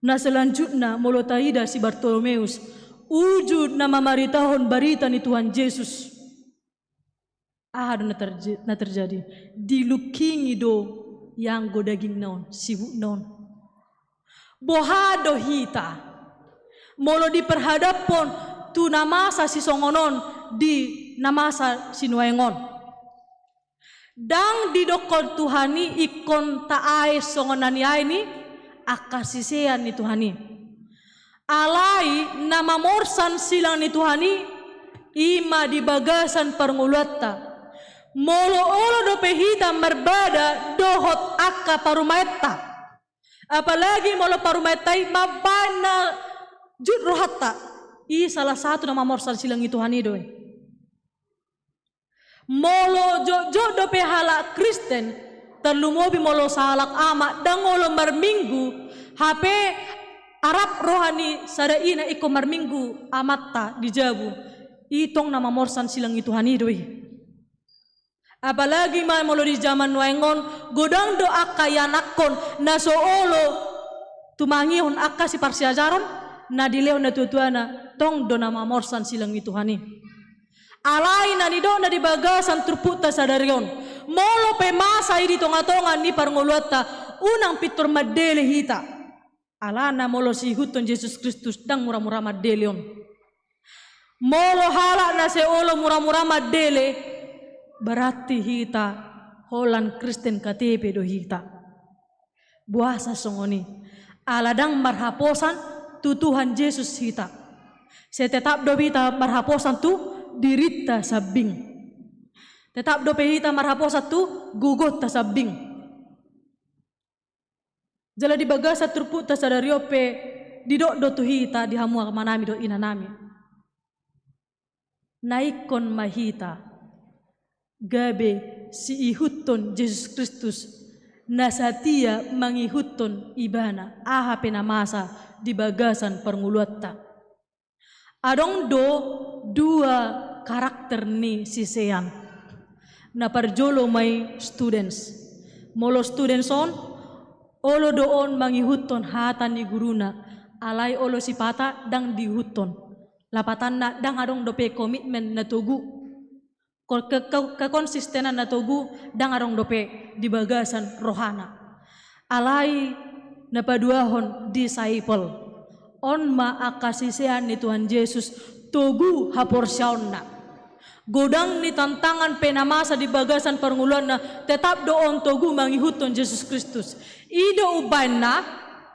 Na selanjutna molo taida si Bartolomeus, uju na mamaritahon barita ni Tuhan Jesus. Aha do na terj-, na terjadi? Dilungkingi do ianggo dagingna on, sibukna on. Boha do hita molo diperhadaphon tu na masa sisongon on di na masa sinuaeng on? Ndang didokkon Tuhan i ingkon taaes songon na niae ni angka sisean ni Tuhan i. Alai na mamorsan silang ni Tuhan i, i ma di bagasan parngoluanta. Molo olo dope hita marbada dohot angka parumaenta, apalagi molo parumaenta i mambaen na jut rohanta, i salah satu na mamorsan silang ni Tuhan i do i. Molo jotjot dope halak Kristen, tarlumobi molo sahalak amak ndang olo marminggu, hape arap roha ni sada ina ingkon marminggu amanta di jabu, i tong na mamorsan silang ni Tuhan i do i. Apalagi ma molo di jaman nuaeng on, godang do angka ianakhon na so olo tumangihon angka siparsiajaron na dilehon natuatuana, tong do na mamorsan silang ni Tuhan i. Alai na nidokna di bagasan turpukta sadari on, molo pe masa i di tongatonga ni parngoluanta, unang pintor mandele hita. Alana molo siihuthon Jesus Kristus ndang muramura mandele on. Molo halak na sai olo muramura mandele, berarti hita holan Kristen K T P do hita. Boasa songon i? Ala ndang marhaposan tu Tuhan Jesus hita. Sai tetap dope hita marhaposan tu dirinta sambing. Tetap dope hita marhaposan tu gogonta sambing. Jala di bagasan turpukta sadari on pe didok do tu hita di hamu amanami dohot inanami. Na ingkon ma hita gabe siihuthon Jesus Kristus, na satia mangihuthon Ibana aha pe na masa di bagasan parngoluanta. Adong do dua karakter ni sisean. Na parjolo ma i students. Molo students on, olo do on mangihuthon hata ni guruna, alai olo sipata ndang diihuthon. Lapatanna ndang adong dope komitmen na togu. Ko-, ke-, ke-, kekonsistenan na togu ndang adong dope di bagasan rohana. Alai na paduahon disciple. On ma angka sisean ni Tuhan Jesus togu haporseaonna. Godang ni tantangan pe na masa di bagasan parngoluanna, tetap do on togu mangihuthon Jesus Kristus. I do umbahenna,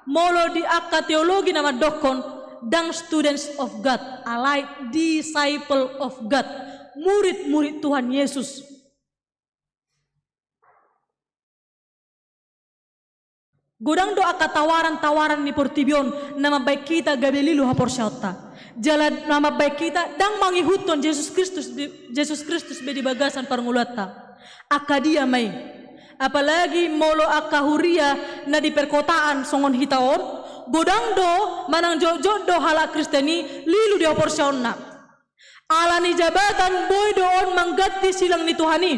molo di angka teologi na mandokkon, ndang students of God, alai disciple of God, murid-murid Tuhan Yesus. Godang do angka tawaran-tawaran ni portibi on na mambahen hita gabe lilu haporseaonta. Jala na mambahen hita ndang mangihuthon Jesus Kristus di, Jesus Kristus be di bagasan parngoluanta. Angka dia ma i. Apalagi molo angka huria na di perkotaan songon hita on, godang do manang jotjot do halak Kristen i lilu di haporseaonna. Ala ni jabatan boi do on mangganti silang ni Tuhan i.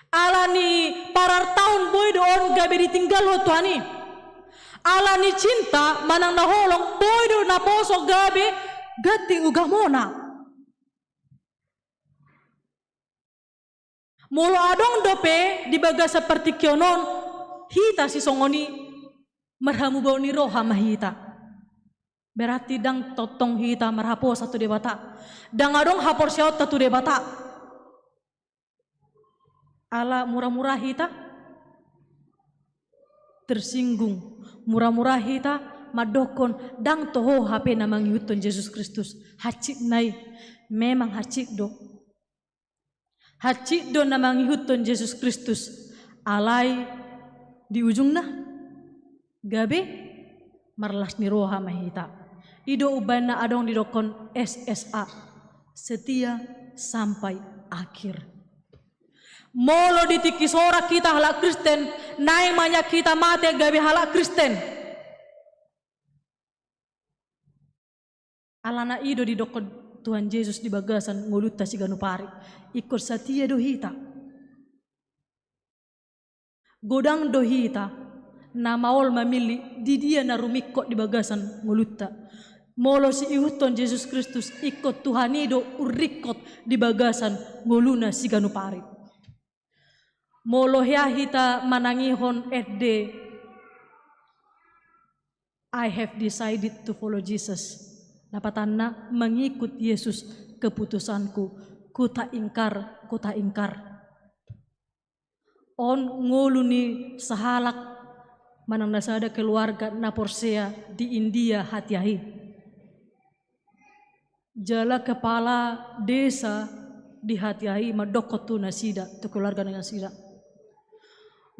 Ala ni parartaon boi do on gabe ditinggalhon Tuhan i. Ala ni cinta manang na holong boi do naposo gabe ganti ugamona. Molo adong dope di bagasan partingkian on hita sisongon i, marhamubaon ni roha ma hita. Berarti ndang tongtong hita marhaposan tu Debata. Ndang adong haporseaonta tu Debata. Ala mura-mura hita tersinggung, mura-mura hita mandokkon ndang toho hape na mangihuthon Jesus Kristus. Hansit nai, memang hansit do. Hansit do na mangihuthon Jesus Kristus, alai di ujungna gabe marlas ni roha ma hita. I do umbahen na adong didokkon S S A, setia sampai akhir. Molo di tingki sorak hita halak Kristen, naeng ma nian hita mate gabe halak Kristen. Alana i do didokkon Tuhan Jesus di bagasan ngolunta siganup ari. Ingkon satia do hita. Godang do hita na maol mamillit di dia na rumingkot di bagasan ngolunta. Molo siihuthon Jesus Kristus, ingkon Tuhan i do urringkot di bagasan ngoluna siganup ari. Molo hea hita manangihon ende, "I have decided to follow Jesus." Lapatanna, "Mengikut Yesus keputusanku, ku tak ingkar, ku tak ingkar." On ngolu ni sahalak manang na sada keluarga na porsea di India hatiha i. Jala kepala desa di hatiha i mandokkon tu nasida, tu keluarga ni nasida,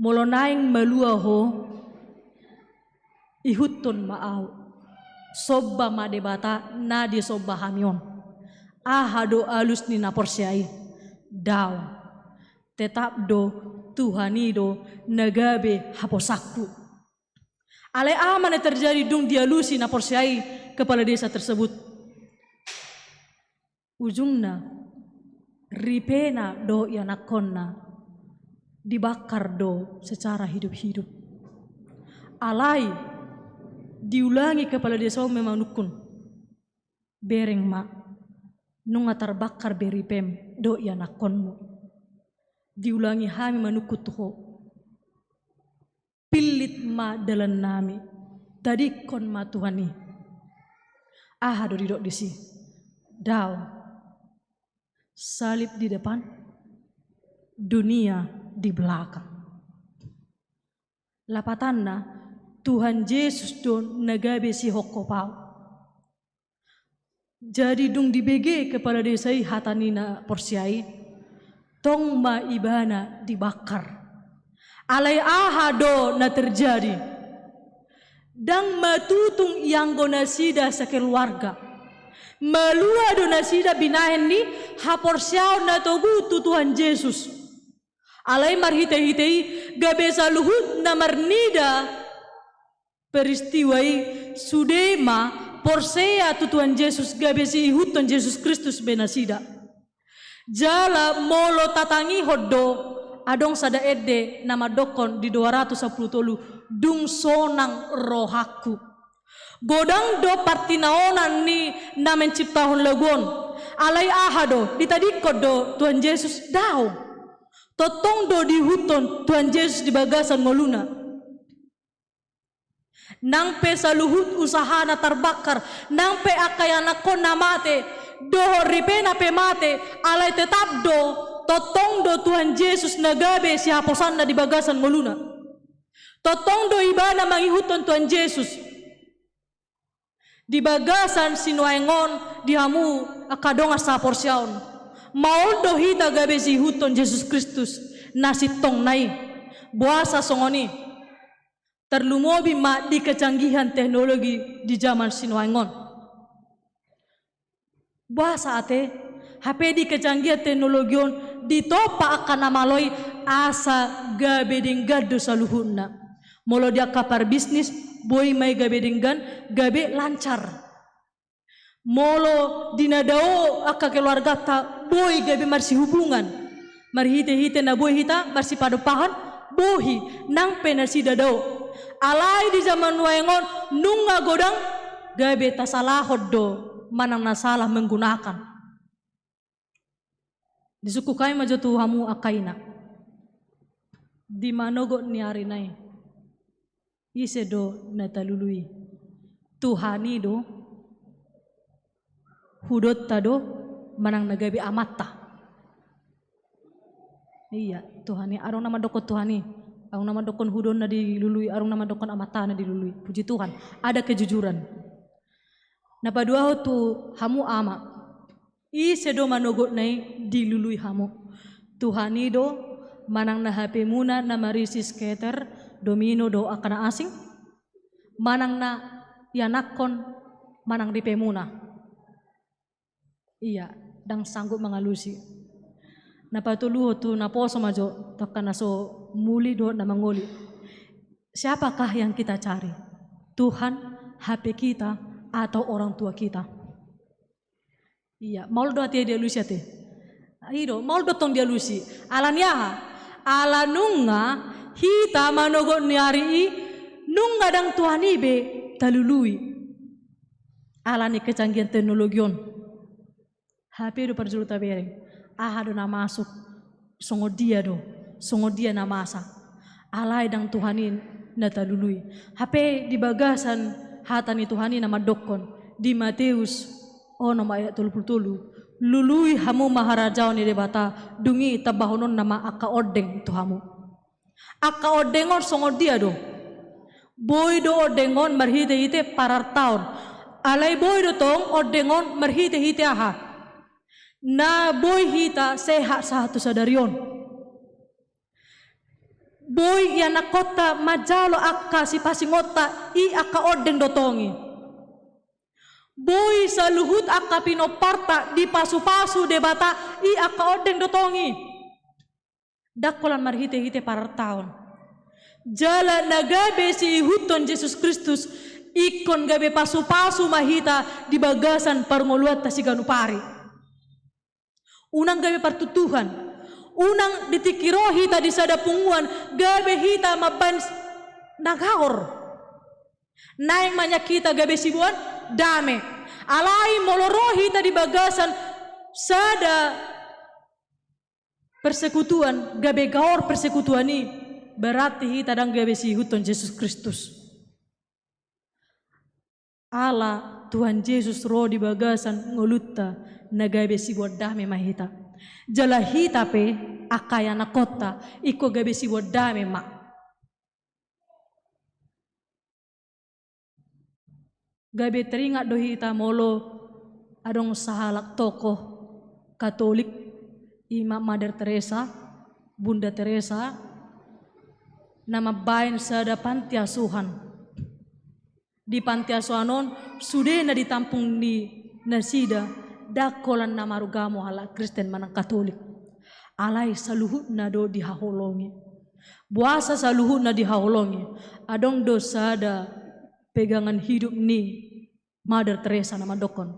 "Molo naeng malua ho, ihuthon ma ahu. Somba ma Debata na disomba hami on." Aha do alus ni na porsea i? Daong. Tetap do Tuhan i do na gabe haposanku. Alai aha ma na terjadi dung dialusi na porsea i kepala desa tersebut? Ujungna, ripena dohot ianakhonna dibakar do secara hidup-hidup. Alai diulangi kepala desa on ma manungkun, "Bereng ma, nunga tarbakar be ripem dohot ianakhonmu. Diulangi hami manungkun tu ho. Pillit ma dalannami, tadingkon ma Tuhan i." Aha do didok disi? Daong. Salib di depan, dunia di belakang. Lapatanna, Tuhan Jesus do na gabe sihophop ahu. Jadi dung dibege kepala desa i hata ni na porsea i, tong ma ibana dibakar. Alai aha do na terjadi? Ndang matutung ianggo nasida sakeluarga. Malua do nasida binahen ni haporseaon na togu tu Tuhan Jesus. Alai marhitehite i, gabe saluhut na marnida peristiwa i, sude ma porsea tu Tuhan Jesus, gabe siihuthon Jesus Kristus be nasida. Jala molo tatangihon do, adong sada ende na mandokkon di dua ratus sampulu tolu, "Dung sonang rohangku." Godang do partinaonan ni na menciptahon lagu on. Alai aha do, ditadingkon do Tuhan Jesus? Daong. Tongtong do diihuthon Tuhan Jesus di bagasan ngoluna. Nang pe saluhut usahana tarbakar, nang pe angka ianakkonna mate, dohot ripena pe mate, alai tetap do, tongtong do Tuhan Jesus na gabe sihaposanna di bagasan ngoluna. Tongtong do ibana mangihuthon Tuhan Jesus. Di bagasan sinuaeng on di hamu angka dongan sahaporseaon, maol do hita gabe siihuthon Jesus Kristus na sintongna i. Boasa songon i? Tarlumobi ma di kecanggihan teknologi di jaman sinuaeng on. Boasa ate, hape di kecanggihan teknologi on ditompa angka na malo i asa gabe denggan do saluhutna. Molo di angka parbisnis, boi ma i gabe denggan, gabe lancar. Molo di na dao angka keluarganta, boi gabe marsihubungan. Marhite-hite na boi hita marsipadompahan, bohi, nang pe nasida dao. Alai di jaman nuaeng on, nunga godang, gabe tasalahon do manang na salah menggunakan. Disungkun hami ma jo tu hamu angka ina. Di manogot ni ari na i, ise do na talului? Tuhan i do, hudonta do, manang na gabe amanta? Iya, Tuhan i, adong na mandokkon Tuhan i, adong na mandokkon hudonna dilului, adong na mandokkon amanta na dilului. Puji Tuhan, ada kejujuran. Na paduahon tu hamu ama, ise do manogotna i dilului hamu? Tuhan i do, manang na H P-muna na marisi scatter, domino dohot angka na asing, manang na ianakkon, manang ripemuna? Iya, ndang sanggup mangalusi. Na patoluhon tu naposo ma jo, tu angka na so muli dohot na mangoli. Siapakah yang kita cari? Tuhan, H P kita, atau orang tua kita? Iya, maol do ate dialusi ate. I do, maol do tong dialusi. Ala ni aha? Ala nunga hita manogot ni ari i, nunga ndang Tuhan i be talului. Ala ni kecanggihan teknologi on. H P do parjolo tabereng. Aha do na masuk? Songon dia do, songon dia na masa. Alai ndang Tuhan i na talului. Hape di bagasan hata ni Tuhan i na mandokkon di Mateus onom ayat tolu pulu tolu, lului hamu ma harajaon ni Debata, dung i tambahononna ma angka ondeng tu hamu. Angka ondeng on songon dia do? Boi do ondeng on marhite-hite parartaon. Alai boi do tong ondeng on marhite-hite aha? Na boi hita sehat sahat tu sadari on. Boi ianakkonta manjalo angka sipasingonta i angka ondeng do tong i. Boi saluhut angka pinomparta dipasu-pasu Debata i angka ondeng do tong i. Ndang holan marhite-hite parartaon. Jala na gabe siihuthon Jesus Kristus, ingkon gabe pasu-pasu ma hita di bagasan parngoluanta siganup ari. Unang gabe partuktuhan. Unang di tingki ro hita di sada punguan, gabe hita mambaen na gaor. Naeng manang hita gabe siboan dame. Alai molo ro hita di bagasan sada persekutuan, gabe gaor persekutuan i, berarti hita ndang gabe siihuthon Jesus Kristus. Ala Tuhan Jesus ro di bagasan ngolunta na gabe siboan dame ma hita. Jala hita pe angka ianakkonta ingkon gabe siboan dame ma. Gabe teringat do hita molo adong sahalak tokoh Katolik, i ma Mother Teresa, Bunda Teresa, na mambaen sada panti asuhan. Di panti asuhan on, sude na ditampung ni nasida, ndang holan na marugamo halak Kristen manang Katolik. Alai saluhutna do dihaholongi. Boasa saluhutna dihaholongi? Adong do sada pegangan hidup ni Mother Teresa na mandokkon,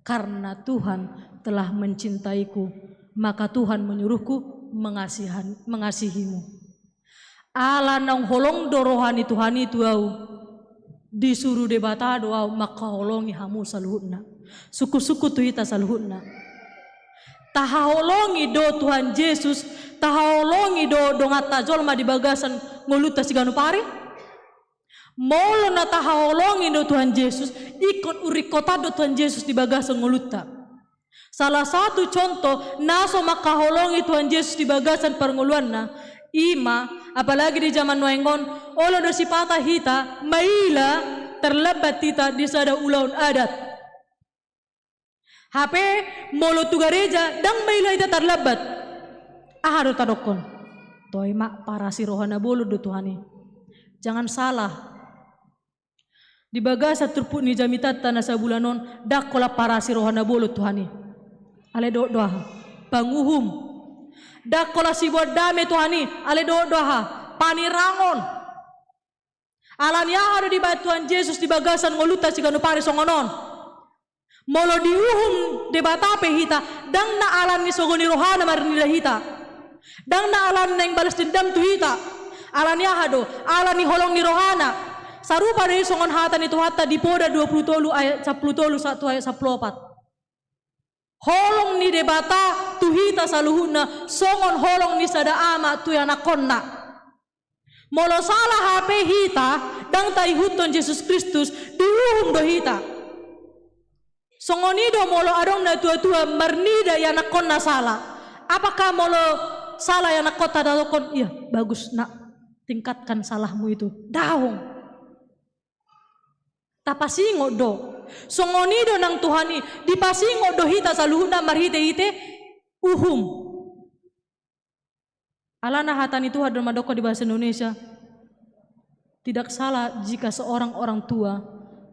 "Karena Tuhan telah mencintaiku, maka Tuhan menyuruhku mengasihan, mengasihimu." Ala naung holong do roha ni Tuhan i tu ahu, disuru Debata do ahu mangkaholongi hamu saluhutna. Sungkun-sungkun tu hita saluhutna. Tahaholongi do Tuhan Jesus, tahaholongi do donganta jolma di bagasan ngolunta siganup ari? Molo na tahaholongi do Tuhan Jesus, ingkon uringkotan do Tuhan Jesus di bagasan ngolunta. Salah satu contoh na so mangkaholongi Tuhan Jesus di bagasan parngoluanna, i ma, apalagi di jaman nuaeng on, olo do sipata hita maila tarlambat hita di sada ulaon adat. Hape molo tu gareja ndang maila hita tarlambat, aha do tadokkon? Toe ma, parasi roha na bolon do Tuhan i. Jangan salah. Di bagasan turpuk ni jamitanta na sabulan on, ndang holan parasi roha na bolon Tuhan i. Alai dohot do aha? Panguhum. Ndang holan siboan dame Tuhan i, alai dohot do aha? Panirangon. Alani aha do dibaen Tuhan Jesus di bagasan ngolunta siganup ari songon on? Molo diuhum Debata pe hita, ndang na alani sogo ni rohana marnida hita. Ndang na alani naeng balas dendam tu hita. Alani aha do? Alani holong ni rohana. Sarupa do i songon hata ni Tuhanta di Poda dua pulu tolu ayat sampulu tolu sahat tu ayat sampulu opat. Holong ni Debata tu hita saluhutna songon holong ni sada ama tu ianakkonna. Molo sala hape hita, ndang taihuthon Jesus Kristus, diuhum do hita. Songon i do molo adong natua-tua marnida ianakkonna sala. Apakah molo sala ianakkonta tadokkon, "Iya, bagus, Nak, tingkatkan salahmu itu"? Daong. Tapasingot do. Songon i do nang Tuhan i, dipasingot do hita saluhutna marhite-hite uhum. Alana hata ni Tuhan do mandok di bahasa Indonesia, "Tidak salah jika seorang orang tua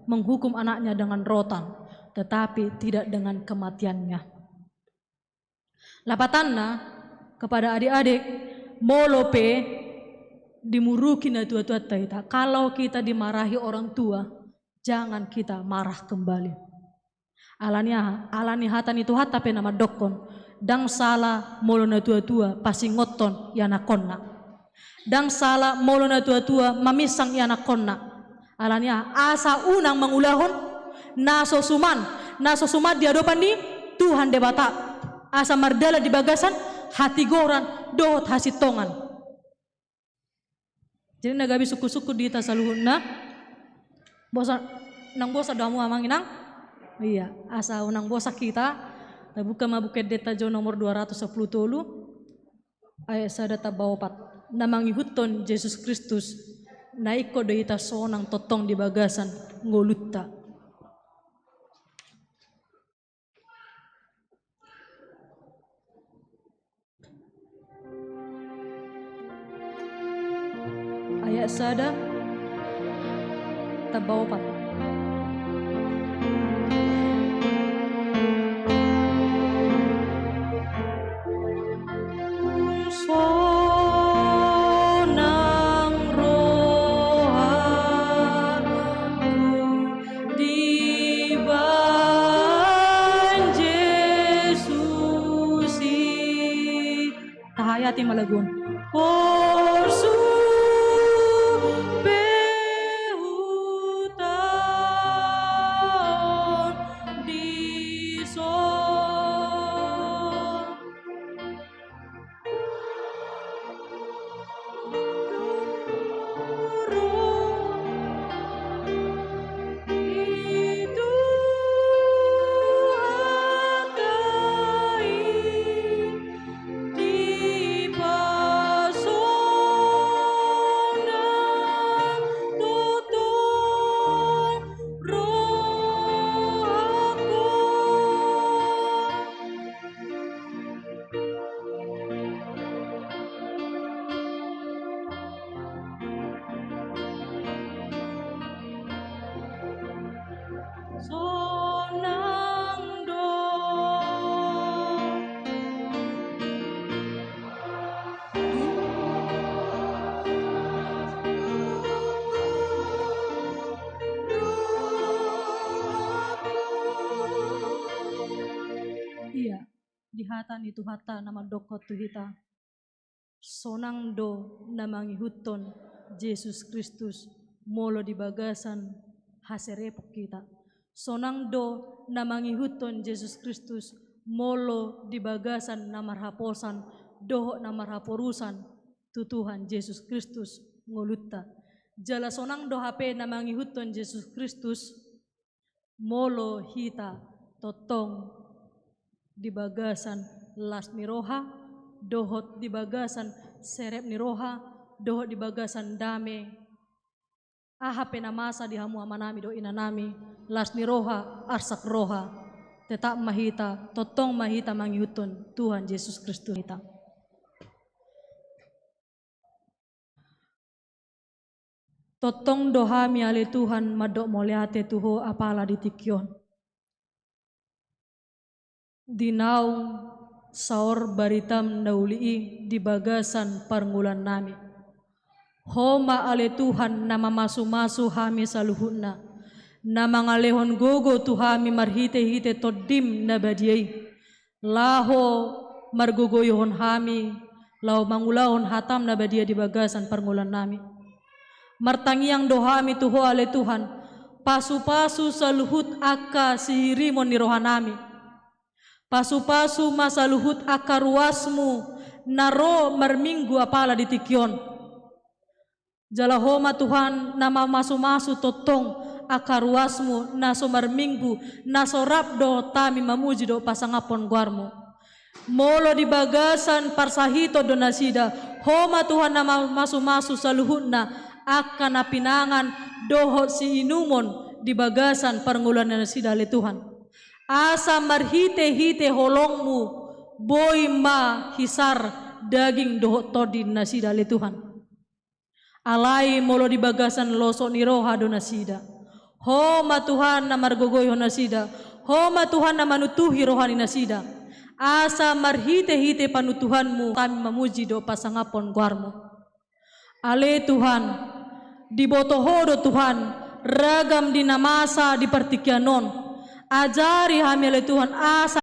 menghukum anaknya dengan rotan, tetapi tidak dengan kematiannya." Lapatanna, kepada adik-adik, molo pe dimuruki natua-tuanta hita, kalau kita dimarahi orang tua, jangan kita marah kembali. Alani aha? Alani hata ni Tuhanta pe na mandokkon, ndang sala molo natua-tua pasingothon ianakkonna. Ndang sala molo natua-tua maminsang ianakkonna. Alani aha? Asa unang mangulahon na so suman, na so suman di adopan ni Tuhan Debata. Asa mardalan di bagasan hatigoran dohot hasintongan. Jadi na gabe sungkun-sungkun di hita saluhutna. Bosan, unang bosan do hamu amang inang? Iya, asa unang bosan hita. Tabuka ma Buku Endenta jo nomor dua ratus sampulu tolu, ayat sada tamba opat. Na mangihuthon Jesus Kristus, na ingkon do hita sonang tongtong di bagasan ngolunta. Ayat sada tamba opat. Sonang rohangku dibaen Jesus i. Tahayati ma lagu on. Porsuk pe huta on dison. Sonang do. Iya, di hata ni Tuhanta na mandokkon tu hita. Sonang do na mangihuthon Jesus Kristus molo di bagasan haserepon hita. Sonang do na mangihuthon Jesus Kristus molo di bagasan na marhaposan dohot na marhaporusan tu Tuhan Jesus Kristus ngolunta. Jala sonang do hape na mangihuthon Jesus Kristus, molo hita tongtong di bagasan las ni roha, dohot di bagasan serep ni roha, dohot di bagasan dame, aha pe na masa di hamu amanami dohot inanami, las ni roha, arsak roha, tetap ma hita, tongtong ma hita mangihuthon Tuhan Jesus Kristus hita. Tongtong do hami ale Tuhan mandok mauliate tu Ho apala di tingki on. Di naung saor baritam na uli i di bagasan parngoluannami. Ho ma ale Tuhan na mamasumasu hami saluhutna, na mangalehon gogo tu hami marhitehite Tondim na badia i, laho margogoihon hami, laho mangulahon hatam na badia di bagasan parngoluannami. Martangiang do hami tu Ho ale Tuhan, pasupasu saluhut angka sihirimon ni rohanami. Pasupasu ma saluhut angka ruasmu na ro marminggu apala di tingki on. Jala Ho ma Tuhan na mamasumasu tongtong angka ruasmu na so marminggu, na so rap dohot hami mamuji dohot pasangaphon goarmu. Molo di bagasan parsahiton do nasida, Ho ma Tuhan na mamasumasu saluhutna angka na pinangan dohot siinumon di bagasan parngoluan nasida ale Tuhan. Asa marhitehite holongmu boi ma hisar daging dohot tondi nasida ale Tuhan. Alai molo di bagasan losok ni roha do nasida, Ho ma Tuhan na margogoihon nasida, Ho ma Tuhan na manuntuhi roha ni nasida. Asa marhitehite panuntuhanmu hami mamuji dohot pasangaphon goarmu. Ale Tuhan, diboto Ho do Tuhan ragam di na masa di partingkian on. Ajari hami ale Tuhan asa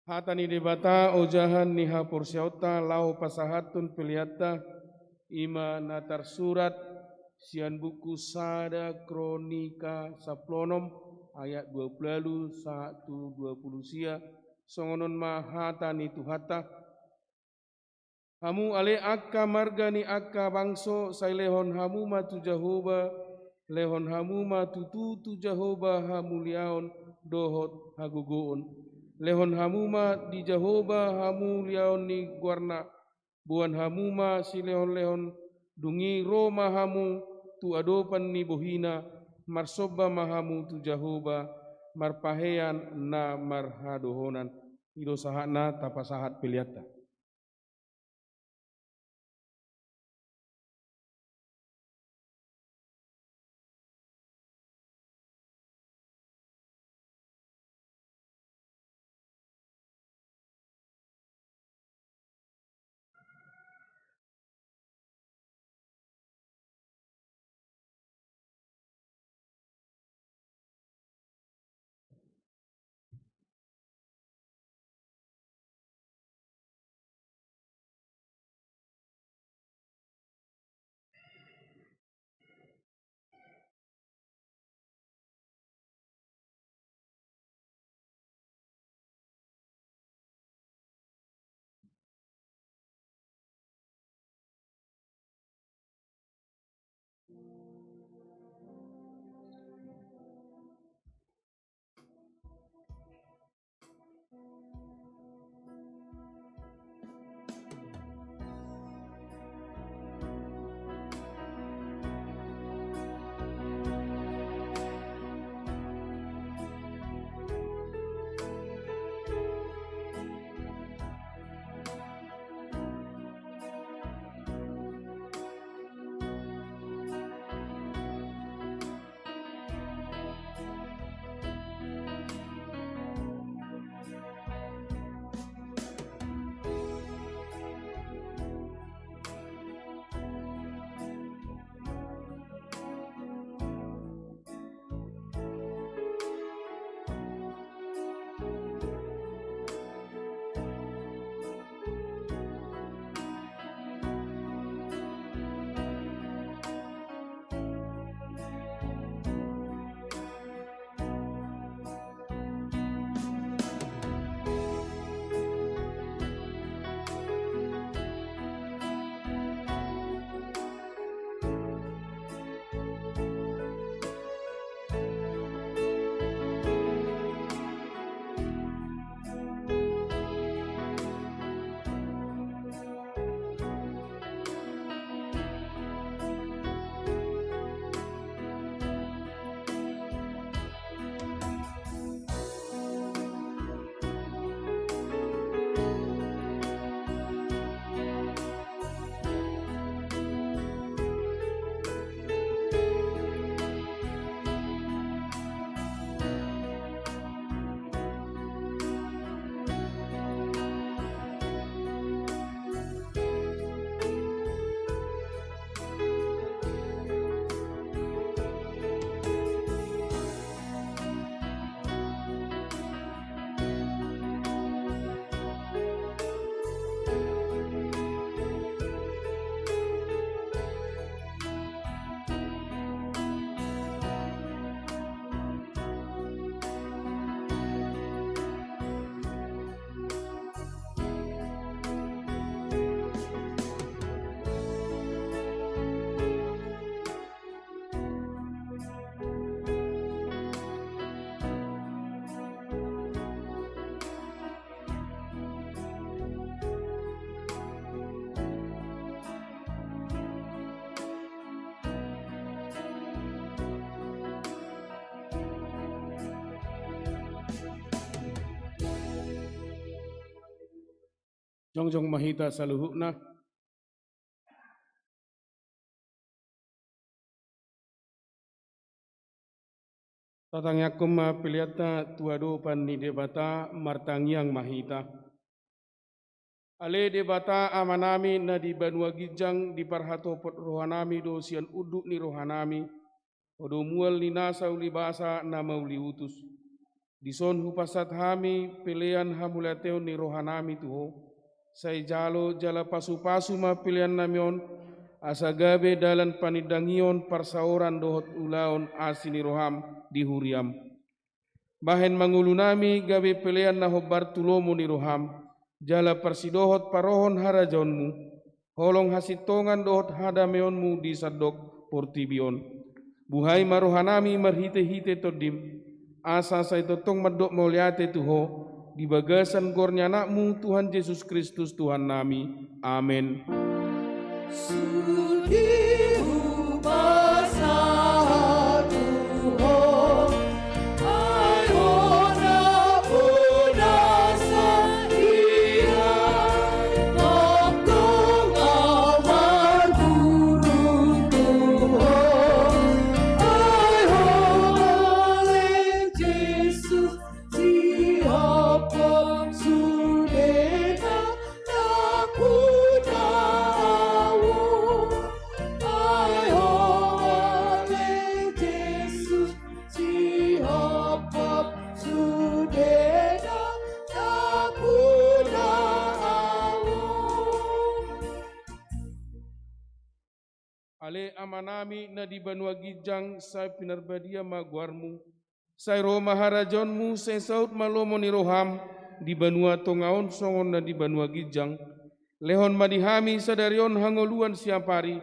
Hata ni Debata ojahan ni haporseaonta laho pasahathon peleanta, i ma na tarsurat sian buku sada Kronika sampulu onom ayat dua pulu ualu sahat tu dua pulu sia, songon on ma hata ni Tuhanta. Hamu ale angka marga ni angka bangso, sai lehon hamu ma tu Jahowa, lehon hamu ma tutu tu Jahowa hamuliaon dohot hagogoon. Lehon hamu ma di Jahowa hamuliaon ni goarna, boan hamu ma silehonlehon, dung i ro ma hamu tu adopan ni bohina, marsomba ma hamu tu Jahowa, marpahean na marhadohonan. I do sahatna, tapasahat peleanta. Jongjong ma hita saluhutna. Tatangiangkon ma peleanta tu adopan ni Debata, martangiang ma hita. Ale Debata Amanami na di banua ginjang, diparhatopot rohanami do sian unduk ni rohanami, Ho do mual ni nasa ulibasa na mauliutus. Dison hupasahat hami pelean hamauliateon ni rohanami tu Ho, sai jalo jala pasupasu ma peleannami on, asa gabe dalan panindangion parsaoran dohot ulaon asi ni roham di huriam. Bahen ma ngolunami gabe pelean na hombar tu lomo ni roham, jala parsidohot parohon harajaonmu, holong hasintongan dohot hadameonmu di sandok portibi on. Buhai ma rohanami marhitehite Tondim, asa sai tongtong mandok mauliate tu Ho, di bagasan goar ni Anakmu Tuhan Jesus Kristus Tuhannami. Amen. Sude hupasahat tu Ho, ai Ho na poda sadia, tongtong au marguru tu Ho, ai Ho ale Jesus. Sihophop sude na nampuna au, ai Ho ale Jesus, sihophop sude na nampuna au. Ale Amanami na di banua ginjang, sai pinarbadia ma goarmu. Sai ro ma harajaonmu, sai saut ma lomo ni roham di banua tonga on songon na di banua ginjang. Lehon ma di hami sadari on hangoluan siapari.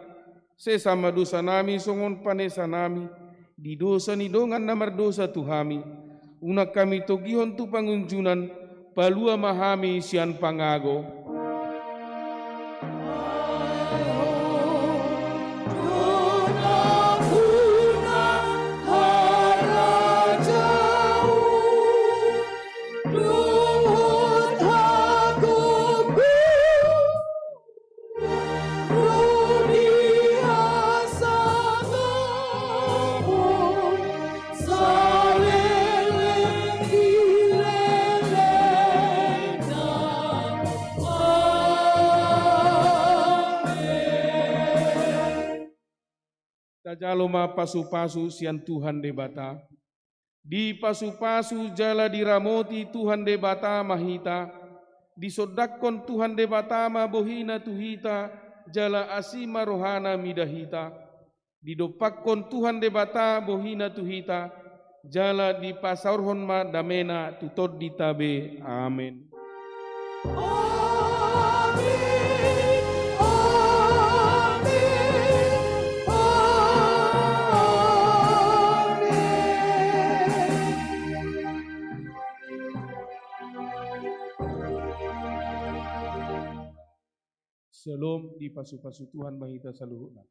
Sesa ma dosanami songon panesanami di dosa ni dongan na mardosa tu hami. Unang hami togihon tu pangunjunan, palua ma hami sian pangago. Ro di hasangapon saleleng ni lelengna. Amen. Tajalo ma pasupasu sian Tuhan Debata. Dipasupasu jala diramoti Tuhan Debata ma hita, disondangkon Tuhan Debata ma bohina tu hita, jala asi ma rohana mida hita. Didompakkon Tuhan Debata bohina tu hita, jala dipasaorhon ma damena tu tondinta be. Amen. Amen. Amen. Amen. Syalom, dipasupasu Tuhan ma hita saluhutna.